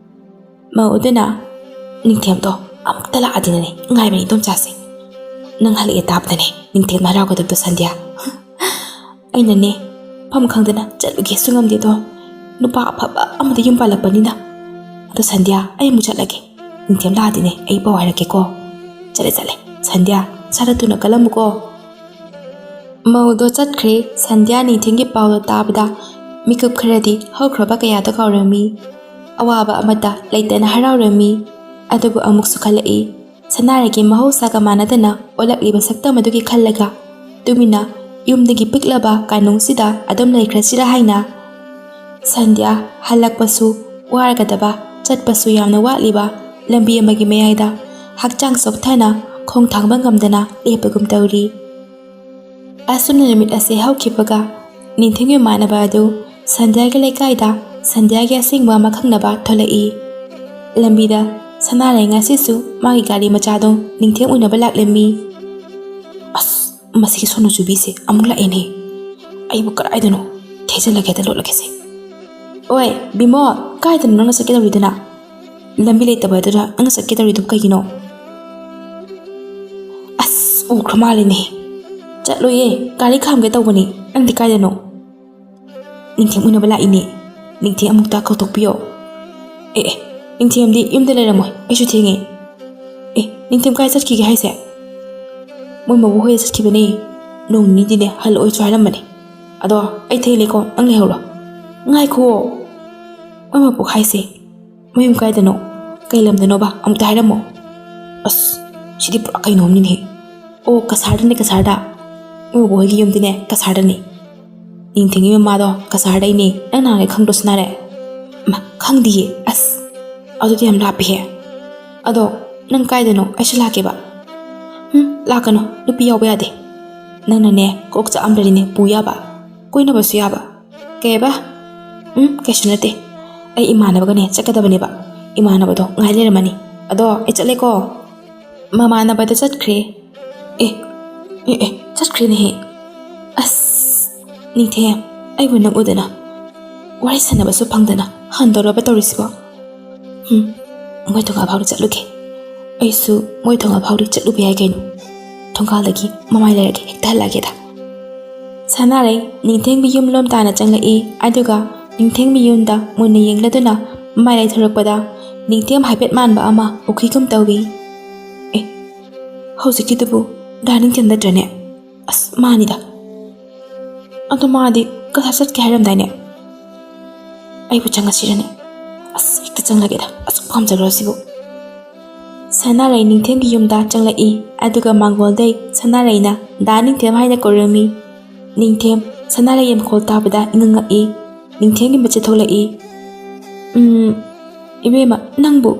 ꯃꯧ ꯑꯗꯨꯅ, "ꯅꯤꯡꯊꯦꯝꯗꯣ ꯑꯃꯨꯛꯇ ꯂꯥꯛꯑꯗꯤꯅꯅꯦ ꯉꯥꯏꯕꯅꯤ, ꯏꯗꯣꯝꯆꯥꯁꯦ꯫ ꯅꯪ ꯍꯜꯂꯛꯑꯦ ꯇꯥꯕꯗꯅꯦ ꯅꯤꯡꯊꯦꯝꯅ ꯍꯔꯥꯎꯒꯗꯕꯗꯣ, ꯁꯟꯗ꯭ꯌꯥ꯫ ꯑꯩꯅꯅꯦ ꯐꯝ ꯈꯪꯗꯅ ꯆꯠꯂꯨꯒꯦꯁꯨ ꯉꯝꯗꯦꯗꯣ꯫ ꯅꯨꯄꯥ ꯑꯐꯕ ꯑꯃꯗ ꯌꯨꯝ ꯄꯥꯜꯂꯛꯄꯅꯤꯅ꯫ ꯑꯗꯣ ꯁꯟꯗ꯭ꯌꯥ, ꯑꯩ ꯑꯃꯨꯛ ꯆꯠꯂꯒꯦ꯫ ꯅꯤꯡꯊꯦꯝ ꯂꯥꯛꯑꯗꯤꯅꯦ ꯑꯩ ꯄꯥꯎ ꯍꯥꯏꯔꯛꯀꯦꯀꯣ꯫ ꯆꯠꯂꯦ, ꯆꯠꯂꯦ꯫ ꯁꯟꯗ꯭ꯌꯥ, ꯁꯥꯔ ꯊꯨꯅ ꯀꯜꯂꯝꯃꯨꯀꯣ꯫" ꯃꯧꯗꯣ ꯆꯠꯈ꯭ꯔꯦ꯫ ꯁꯟꯗ꯭ꯌꯥ ꯅꯤꯡꯊꯦꯝꯒꯤ ꯄꯥꯎꯗꯣ ꯇꯥꯕꯗ ꯃꯤꯀꯨꯞ ꯈꯔꯗꯤ ꯍꯧꯈ꯭ꯔꯕ ꯀꯌꯥꯗꯣ ꯀꯥꯎꯔꯝꯃꯤ꯫ ꯑꯋꯥꯕ ꯑꯃꯠꯇ ꯂꯩꯇꯅ ꯍꯔꯥꯎꯔꯝꯃꯤ꯫ ꯑꯗꯨꯕꯨ ꯑꯃꯨꯛꯁꯨ ꯈꯜꯂꯛꯏ, ꯁꯅꯥꯔꯩꯒꯤ ꯃꯍꯧꯁꯥꯒ ꯃꯥꯟꯅꯗꯅ ꯑꯣꯜꯂꯛꯂꯤꯕ ꯁꯛꯇꯝ ꯑꯗꯨꯒꯤ ꯈꯜꯂꯒ ꯇꯨꯃꯤꯟꯅ ꯌꯨꯝꯗꯒꯤ ꯄꯤꯛꯂꯕ ꯀꯥꯅꯨꯡꯁꯤꯗ ꯑꯗꯨꯝ ꯂꯩꯈ꯭ꯔꯁꯤꯔꯥ ꯍꯥꯏꯅ꯫ ꯁꯟꯗ꯭ꯌꯥ ꯍꯜꯂꯛꯄꯁꯨ ꯋꯥꯔꯒꯗꯕ, ꯆꯠꯄꯁꯨ ꯌꯥꯝꯅ ꯋꯥꯠꯂꯤꯕ ꯂꯝꯕꯤ ꯑꯃꯒꯤ ꯃꯌꯥꯏꯗ ꯍꯛꯆꯥꯡ ꯆꯣꯛꯊꯅ ꯈꯣꯡ ꯊꯥꯡꯕ ꯉꯝꯗꯅ ꯂꯦꯞꯄꯒꯨꯝ ꯇꯧꯔꯤ꯫ ꯑꯁꯨꯝꯅ ꯅꯨꯃꯤꯠ ꯑꯁꯤ ꯍꯧꯈꯤꯕꯒ ꯅꯤꯡꯊꯦꯝꯒꯤ ꯃꯃꯥꯟꯅꯕ ꯑꯗꯨ ꯁꯟꯗ꯭ꯌꯥꯒꯤ ꯂꯩꯀꯥꯏꯗ ꯁꯟꯗ꯭ꯌꯥꯒꯤ ꯑꯁꯦꯡꯕ ꯑꯃ ꯈꯪꯅꯕ ꯊꯣꯛꯂꯛꯏ꯫ ꯂꯝꯕꯤꯗ ꯁꯅꯥꯔꯩ ꯉꯁꯤꯁꯨ ꯃꯥꯒꯤ ꯒꯥꯔꯤ ꯃꯆꯥꯗꯣ ꯅꯤꯡꯊꯦꯝ ꯎꯅꯕ ꯂꯥꯛꯂꯝꯃꯤ꯫ "ꯑꯁ, ꯃꯁꯤꯒꯤ ꯁꯣꯅꯨ ꯆꯨꯕꯤꯁꯦ ꯑꯃꯨꯛ ꯂꯥꯛꯑꯦꯅꯦ꯫ ꯑꯩꯕꯨ ꯀꯗꯥꯏꯗꯅꯣ ꯊꯦꯖꯤꯜꯂꯒꯦꯗ ꯂꯣꯠꯂꯒꯦꯁꯦ꯫" "ꯑꯣꯏ, ꯕꯤꯃꯣꯜ, "ꯀꯥꯏꯗꯅꯣ ꯅꯪꯅ ꯆꯠꯀꯦ ꯇꯧꯔꯤꯗꯨꯅ? ꯂꯝꯕꯤ ꯂꯩꯇꯕ ꯑꯗꯨꯗ ꯅꯪꯅ ꯆꯠꯀꯦ ꯇꯧꯔꯤꯗꯨ ꯀꯩꯒꯤꯅꯣ?" "ꯑꯁ, ꯎꯈ꯭ꯔ ꯃꯥꯜꯂꯦꯅꯦ꯫ ꯆꯠꯂꯣꯏꯌꯦ, ꯒꯥꯔꯤ ꯈꯥꯝꯒꯦ ꯇꯧꯕꯅꯤ꯫ ꯅꯪꯗꯤ ꯀꯥꯏꯗꯅꯣ?" "ꯅꯤꯡꯊꯦꯝ ꯎꯅꯕ ꯂꯥꯛꯏꯅꯦ꯫ ꯅꯤꯡꯊꯦꯝ ꯑꯃꯨꯛꯇ ꯀꯧꯊꯣꯛꯄꯤꯌꯣ꯫" "ꯑꯦ, ꯑꯦ, ꯅꯤꯡꯊꯦꯝꯗꯤ ꯌꯨꯝꯗ ꯂꯩꯔꯝꯃꯣꯏ, ꯑꯩꯁꯨ ꯊꯦꯡꯉꯦ꯫" "ꯑꯦ, ꯅꯤꯡꯊꯦꯝ ꯀꯥꯏ ꯆꯠꯈꯤꯒꯦ ꯍꯥꯏꯁꯦ?" "ꯃꯣꯏ ꯃꯕꯨ ꯍꯣꯏꯗ ꯆꯠꯈꯤꯕꯅꯦ꯫ ꯅꯣꯡ ꯅꯤꯅꯤꯗꯤꯅꯦ ꯍꯜꯂꯛꯑꯣꯏꯁꯨ ꯍꯥꯏꯔꯝꯕꯅꯦ꯫ ꯑꯗꯣ ꯑꯩ ꯊꯦꯡꯂꯦꯀꯣ, ꯅꯪ ꯂꯩꯍꯧꯔꯣ꯫" "ꯉꯥꯏꯈꯨꯑꯣ, ꯃꯣꯏ ꯃꯕꯨ ꯍꯥꯏꯁꯦ ꯃꯌꯨꯝ ꯀꯥꯏꯗꯅꯣ, ꯀꯩ ꯂꯝꯗꯅꯣꯕ, ꯑꯃꯨꯛꯇ ꯍꯥꯏꯔꯝꯃꯣ꯫" "ꯑꯁ, ꯁꯤꯗꯤ ꯄꯨꯔꯥ ꯀꯩꯅꯣꯝꯅꯤꯅꯦ꯫ ꯑꯣ, ꯀꯁꯥꯔꯗꯅꯦ, ꯀꯁꯥꯔꯗ꯫ ꯃꯣꯏ ꯕꯣꯕꯣ ꯍꯣꯏꯒꯤ ꯌꯨꯝꯗꯤꯅꯦ ꯀꯁꯥꯔꯗꯅꯦ꯫ ꯅꯤꯡꯊꯦꯝꯒꯤ ꯃꯃꯥꯗꯣ ꯀꯁꯥꯔꯗꯩꯅꯦ꯫ ꯅꯪ ꯅꯍꯥꯟꯒꯩ ꯈꯪꯗ꯭ꯔꯣ, ꯁꯅꯥꯔꯩ?" "ꯃꯥ, ꯈꯪꯗꯤꯌꯦ꯫ ꯑꯁ, ꯑꯗꯨꯗꯤ ꯌꯥꯝ ꯂꯥꯞꯄꯤꯍꯦ꯫ ꯑꯗꯣ ꯅꯪ ꯀꯥꯏꯗꯅꯣ? ꯑꯩꯁꯨ ꯂꯥꯛꯀꯦꯕ꯫" "ꯎꯝ, ꯂꯥꯛꯀꯅꯨ꯫ ꯅꯨꯄꯤ ꯌꯥꯎꯕ ꯌꯥꯗꯦ꯫ ꯅꯪꯅꯅꯦ ꯀꯣꯛ ꯆꯥꯛꯑꯝꯗ꯭ꯔꯗꯤꯅꯦ ꯄꯨ ꯌꯥꯕ, ꯀꯣꯏꯅꯕꯁꯨ ꯌꯥꯕ꯫" "ꯀꯩꯕ?" "ꯎꯝ, ꯀꯩꯁꯨ ꯅꯠꯇꯦ꯫ ꯑꯩ ꯏꯃꯥꯟꯅꯕꯒꯅꯦ ꯆꯠꯀꯗꯕꯅꯦꯕ꯫ ꯏꯃꯥꯟꯅꯕꯗꯣ ꯉꯥꯏ ꯂꯩꯔꯝꯃꯅꯤ꯫ ꯑꯗꯣ ꯑꯩ ꯆꯠꯂꯦꯀꯣ꯫" "ꯃꯃꯥꯟꯅꯕꯗ ꯆꯠꯈ꯭ꯔꯦ꯫" "ꯑꯦ, ꯑꯦ, ꯑꯦ, ꯆꯠꯈ꯭ꯔꯦꯅꯦꯍꯦ꯫ ꯑꯁ, ꯅꯤꯡꯊꯦꯝ, ꯑꯩꯕꯨ ꯅꯪ ꯎꯗꯅ, ꯋꯥꯔꯤ ꯁꯥꯟꯅꯕꯁꯨ ꯐꯪꯗꯅ ꯍꯟꯗꯧꯔꯕ ꯇꯧꯔꯤꯁꯤꯕꯣ? ꯎꯝ, ꯃꯣꯏ ꯊꯣꯡꯒꯥꯜ ꯐꯥꯎꯗ ꯆꯠꯂꯨꯒꯦ꯫ ꯑꯩꯁꯨ ꯃꯣꯏ ꯊꯣꯡꯒꯥꯜ ꯐꯥꯎꯗ ꯆꯠꯂꯨꯕ ꯌꯥꯏ ꯀꯩꯅꯣ꯫ ꯊꯣꯡꯒꯥꯜꯗꯒꯤ ꯃꯃꯥꯏ ꯂꯩꯔꯒ ꯍꯦꯛꯇ ꯍꯜꯂꯛꯑꯒꯦꯗ꯫" ꯁꯅꯥꯔꯩ ꯅꯤꯡꯊꯦꯝꯒꯤ ꯌꯨꯝ ꯂꯣꯝ ꯇꯥꯅ ꯆꯪꯂꯛꯏ꯫ ꯑꯗꯨꯒ ꯅꯤꯡꯊꯦꯝꯒꯤ ꯌꯨꯝꯗ ꯃꯨꯟꯅ ꯌꯦꯡꯂꯗꯨꯅ ꯃꯃꯥꯏ ꯂꯩꯊꯣꯔꯛꯄꯗ ꯅꯤꯡꯊꯦꯝ ꯍꯥꯏꯐꯦꯠ ꯃꯥꯟꯕ ꯑꯃ ꯎꯈꯤꯒꯨꯝ ꯇꯧꯏ꯫ "ꯑꯦ, ꯍꯧꯖꯤꯛꯀꯤꯗꯨꯕꯨ ꯗꯥ ꯅꯤꯡꯊꯦꯝ ꯅꯠꯇ꯭ꯔꯅꯦ? ꯑꯁ, ꯃꯥꯅꯤꯗ꯫ ꯑꯗꯣ ꯃꯥꯗꯤ ꯀꯗꯥꯏ ꯆꯠꯀꯦ ꯍꯥꯏꯔꯝꯗꯥꯏꯅꯦ? ꯑꯩꯕꯨ ꯆꯪꯉꯁꯤꯔꯅꯦ? ꯑꯁ, ꯍꯦꯛꯇ ꯆꯪꯂꯒꯦꯗ, ꯑꯁꯨꯛ ꯄꯥꯝꯖꯈ꯭ꯔꯁꯤꯕꯨ꯫" ꯁꯅꯥꯔꯩ ꯅꯤꯡꯊꯦꯝꯒꯤ ꯌꯨꯝꯗ ꯆꯪꯂꯛꯏ꯫ ꯑꯗꯨꯒ ꯃꯥꯡꯒꯣꯜꯗꯩ ꯁꯅꯥꯔꯩꯅ "ꯗꯥ ꯅꯤꯡꯊꯦꯝ" ꯍꯥꯏꯅ ꯀꯧꯔꯝꯃꯤ꯫ ꯅꯤꯡꯊꯦꯝ ꯁꯅꯥꯔꯩꯒꯤ ꯃꯈꯣꯜ ꯇꯥꯕꯗ ꯏꯉꯛ ꯉꯛꯏ꯫ ꯅꯤꯡꯊꯦꯝꯒꯤ ꯃꯆꯦ ꯊꯣꯛꯂꯛꯏ꯫ "ꯎꯝ, ꯏꯕꯦꯝꯃ, ꯅꯪꯕꯨ?"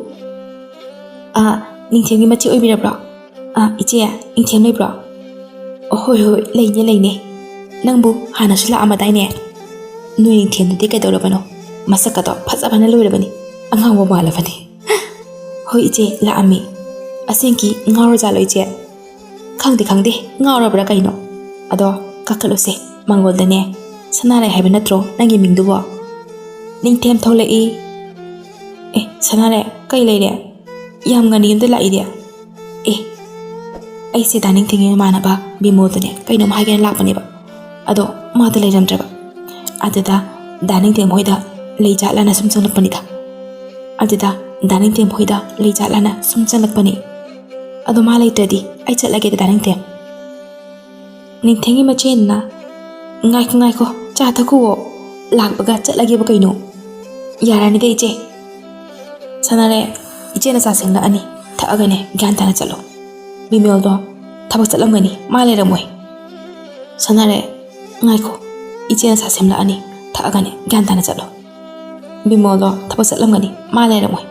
"ꯑꯥ, ꯅꯤꯡꯊꯦꯝꯒꯤ ꯃꯆꯦ ꯑꯣꯏꯕꯤꯔꯕ꯭ꯔꯣ? ꯑꯥ, ꯏꯆꯦ, ꯅꯤꯡꯊꯦꯝ ꯂꯩꯕ꯭ꯔꯣ?" "ꯑꯣ, ꯍꯣꯏ, ꯍꯣꯏ, ꯂꯩꯅꯦ, ꯂꯩꯅꯦ꯫ ꯅꯪꯕꯨ ꯍꯥꯟꯅꯁꯨ ꯂꯥꯛꯑꯝꯃꯗꯥꯏꯅꯦ? ꯅꯣꯏ ꯅꯤꯡꯊꯦꯝꯗꯨꯗꯤ ꯀꯩꯗꯧꯔꯕꯅꯣ? ꯃꯁꯛꯀꯗꯣ ꯐꯖꯕꯅ ꯂꯣꯏꯔꯕꯅꯤ꯫ ꯑꯉꯥꯎꯕ ꯃꯥꯜꯂꯕꯅꯤ꯫" "ꯍꯣꯏ, ꯏꯆꯦ, ꯂꯥꯛꯑꯝꯃꯤ꯫ ꯑꯁꯦꯡꯀꯤ ꯉꯥꯎꯔꯖꯥꯠꯂꯣ, ꯏꯆꯦ?" "ꯈꯪꯗꯦ, ꯈꯪꯗꯦ, ꯉꯥꯎꯔꯕ꯭ꯔꯥ ꯀꯩꯅꯣ? ꯑꯗꯣ ꯀꯥꯈꯠꯂꯨꯁꯦ, ꯃꯥꯡꯒꯣꯜꯗꯅꯦ꯫ ꯁꯅꯥꯔꯩ ꯍꯥꯏꯕ ꯅꯠꯇ꯭ꯔꯣ ꯅꯪꯒꯤ ꯃꯤꯡꯗꯨꯕꯣ?" ꯅꯤꯡꯊꯦꯝ ꯊꯣꯛꯂꯛꯏ꯫ ꯑꯦ, ꯁꯅꯥꯔꯦ, ꯀꯩ ꯂꯩꯔꯦ? ꯌꯥꯝ ꯉꯟꯅ ꯌꯨꯝꯗ ꯂꯥꯛꯏꯗꯤ? ꯑꯦ, ꯑꯩꯁꯦ ꯗꯥ ꯅꯤꯡꯊꯦꯝꯒꯤ ꯃꯃꯥꯟꯅꯕ ꯕꯤꯃꯣꯜꯗꯨꯅꯦ ꯀꯩꯅꯣꯝ ꯍꯥꯏꯒꯦꯅ ꯂꯥꯛꯄꯅꯦꯕ꯫ ꯑꯗꯣ ꯃꯥꯗꯣ ꯂꯩꯔꯝꯗ꯭ꯔꯕ꯫ ꯑꯗꯨꯗ ꯗꯥ ꯅꯤꯡꯊꯦꯝ ꯍꯣꯏꯗ ꯂꯩꯖꯥꯠꯂꯅ ꯁꯨꯝ ꯆꯪꯂꯛꯄꯅꯤꯗ꯫ ꯑꯗꯨꯗ ꯗꯥ ꯅꯤꯡꯊꯦꯝ ꯍꯣꯏꯗ ꯂꯩꯖꯥꯠꯂꯅ ꯁꯨꯝ ꯆꯪꯂꯛꯄꯅꯤ꯫ ꯑꯗꯣ ꯃꯥ ꯂꯩꯇ꯭ꯔꯗꯤ ꯑꯩ ꯆꯠꯂꯒꯦꯗ, ꯗꯥ ꯅꯤꯡꯊꯦꯝ꯫ ꯅꯤꯡꯊꯦꯝꯒꯤ ꯃꯆꯦꯅ, "ꯉꯥꯏꯈꯣ, ꯉꯥꯏꯈꯣ, ꯆꯥ ꯊꯛꯈꯨꯋꯣ, ꯂꯥꯛꯄꯒ ꯆꯠꯂꯒꯦꯕ ꯀꯩꯅꯣ?" "ꯌꯥꯔꯅꯤꯗ ꯏꯆꯦ꯫ ꯁꯅꯥꯔꯦ, ꯏꯆꯦꯅ ꯆꯥ ꯁꯦꯝꯂꯛꯑꯅꯤ, ꯊꯛꯑꯒꯅꯦ ꯒ꯭ꯌꯥꯟ ꯇꯥꯅ ꯆꯠꯂꯣ꯫ ꯕꯤꯃꯣꯜꯗꯣ ꯊꯕꯛ ꯆꯠꯂꯝꯒꯅꯤ, ꯃꯥ ꯂꯩꯔꯝꯃꯣꯏ꯫ ꯁꯅꯥꯔꯦ, ꯉꯥꯏꯈꯣ, ꯏꯆꯦꯅ ꯆꯥ ꯁꯦꯝꯂꯛꯑꯅꯤ, ꯊꯛꯑꯒꯅꯦ ꯒ꯭ꯌꯥꯟ ꯇꯥꯅ ꯆꯠꯂꯣ꯫ ꯕꯤꯃꯣꯜꯗꯣ ꯊꯕꯛ ꯆꯠꯂꯝꯒꯅꯤ, ꯃꯥ ꯂꯩꯔꯝꯃꯣꯏ꯫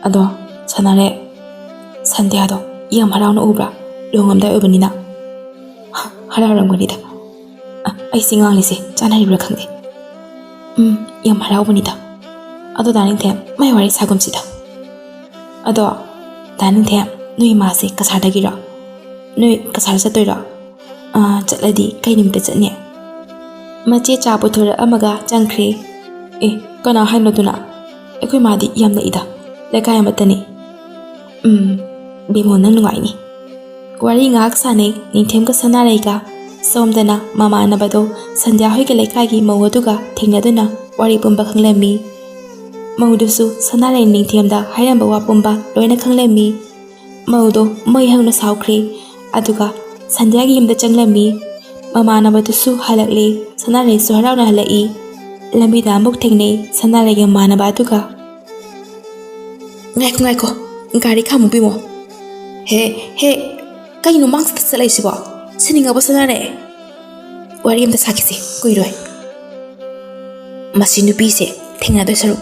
ꯑꯗꯣ ꯁꯅꯥꯔꯦ, ꯁꯟꯙ꯭ꯌꯥꯗꯣ ꯌꯥꯝ ꯍꯔꯥꯎꯅ ꯎꯕ꯭ꯔꯥ? ꯂꯨꯍꯣꯡꯉꯝꯗꯥꯏ ꯑꯣꯏꯕꯅꯤꯅ꯫ ꯍꯔꯥꯎꯔꯝꯒꯅꯤꯗ꯫ ꯑ, ꯑꯩꯁꯦ ꯉꯥꯡꯂꯤꯁꯦ ꯆꯥꯟꯅꯔꯤꯕ꯭ꯔꯥ ꯈꯪꯗꯦ꯫ ꯎꯝ, ꯌꯥꯝ ꯍꯔꯥꯎꯕꯅꯤꯗ꯫ ꯑꯗꯣ ꯗꯥ ꯅꯤꯡꯊꯦꯝ, ꯃꯥꯏ ꯋꯥꯔꯤ ꯁꯥꯒꯨꯝꯁꯤꯗ꯫ ꯑꯗꯣ ꯗꯥ ꯅꯤꯡꯊꯦꯝ, ꯅꯣꯏ ꯃꯥꯁꯦ ꯀꯁꯥꯔꯗꯒꯤꯔꯣ? ꯅꯣꯏ ꯀꯁꯥꯔ ꯆꯠꯇꯣꯏꯔꯣ? ꯑ, ꯆꯠꯂꯗꯤ ꯀꯩ ꯅꯨꯃꯤꯠꯇ ꯆꯠꯅꯤ? ꯃꯆꯦ ꯆꯥ ꯄꯨꯊꯣꯔꯛꯑꯝꯃꯒ ꯆꯪꯈ꯭ꯔꯦ꯫ ꯑꯦ, ꯀꯅꯥ ꯍꯥꯏꯅꯣ ꯑꯗꯨꯅ? ꯑꯩꯈꯣꯏ ꯃꯥꯗꯤ ꯌꯥꯝ ꯅꯛꯏꯗ, ꯂꯩꯀꯥꯏ ꯑꯃꯠꯇꯅꯤ꯫ ꯎꯝ, ꯕꯤꯃꯣꯜ, ꯅꯪ ꯅꯨꯡꯉꯥꯏꯅꯤ꯫ ꯋꯥꯔꯤ ꯉꯥꯏꯍꯥꯛ ꯁꯥꯟꯅꯩ ꯅꯤꯡꯊꯦꯝꯒ ꯁꯅꯥꯔꯩꯒ꯫ ꯁꯣꯝꯗꯅ ꯃꯃꯥꯟꯅꯕꯗꯣ ꯁꯟꯙ꯭ꯌꯥ ꯍꯣꯏꯒꯤ ꯂꯩꯀꯥꯏꯒꯤ ꯃꯧ ꯑꯗꯨꯒ ꯊꯦꯡꯅꯗꯨꯅ ꯋꯥꯔꯤ ꯄꯨꯝꯕ ꯈꯪꯂꯝꯃꯤ꯫ ꯃꯧꯗꯨꯁꯨ ꯁꯅꯥꯔꯩ ꯅꯤꯡꯊꯦꯝꯗ ꯍꯥꯏꯔꯝꯕ ꯋꯥ ꯄꯨꯝꯕ ꯂꯣꯏꯅ ꯈꯪꯂꯝꯃꯤ꯫ ꯃꯧꯗꯣ ꯃꯩ ꯍꯧꯅ ꯁꯥꯎꯈ꯭ꯔꯦ꯫ ꯑꯗꯨꯒ ꯁꯟꯙ꯭ꯌꯥꯒꯤ ꯌꯨꯝꯗ ꯆꯪꯂꯝꯃꯤ꯫ ꯃꯃꯥꯟꯅꯕꯗꯨꯁꯨ ꯍꯜꯂꯛꯂꯦ꯫ ꯁꯅꯥꯔꯩꯁꯨ ꯍꯔꯥꯎꯅ ꯍꯜꯂꯛꯏ꯫ ꯂꯝꯕꯤꯗ ꯑꯃꯨꯛ ꯊꯦꯡꯅꯩ ꯁꯅꯥꯔꯩꯒꯤ ꯃꯃꯥꯟꯅꯕ ꯑꯗꯨꯒ꯫ "ꯉꯥꯏꯈꯣ, ꯉꯥꯏꯈꯣ, ꯒꯥꯔꯤ ꯈꯥꯝꯃꯨ ꯕꯤꯃꯣ꯫ ꯍꯦ, ꯍꯦ, ꯀꯩꯅꯣ ꯃꯥꯡ ꯆꯠꯇ ꯆꯠꯂꯛꯏꯁꯤꯕꯣ? ꯁꯤꯅꯤꯡꯉꯕꯣ ꯁꯅꯥꯔꯩ? ꯋꯥꯔꯤ ꯑꯝꯇ ꯁꯥꯈꯤꯁꯦ, ꯀꯨꯏꯔꯣꯏ꯫ ꯃꯁꯤ ꯅꯨꯄꯤꯁꯦ ꯊꯦꯡꯅꯗꯣꯏ ꯁꯔꯨꯛ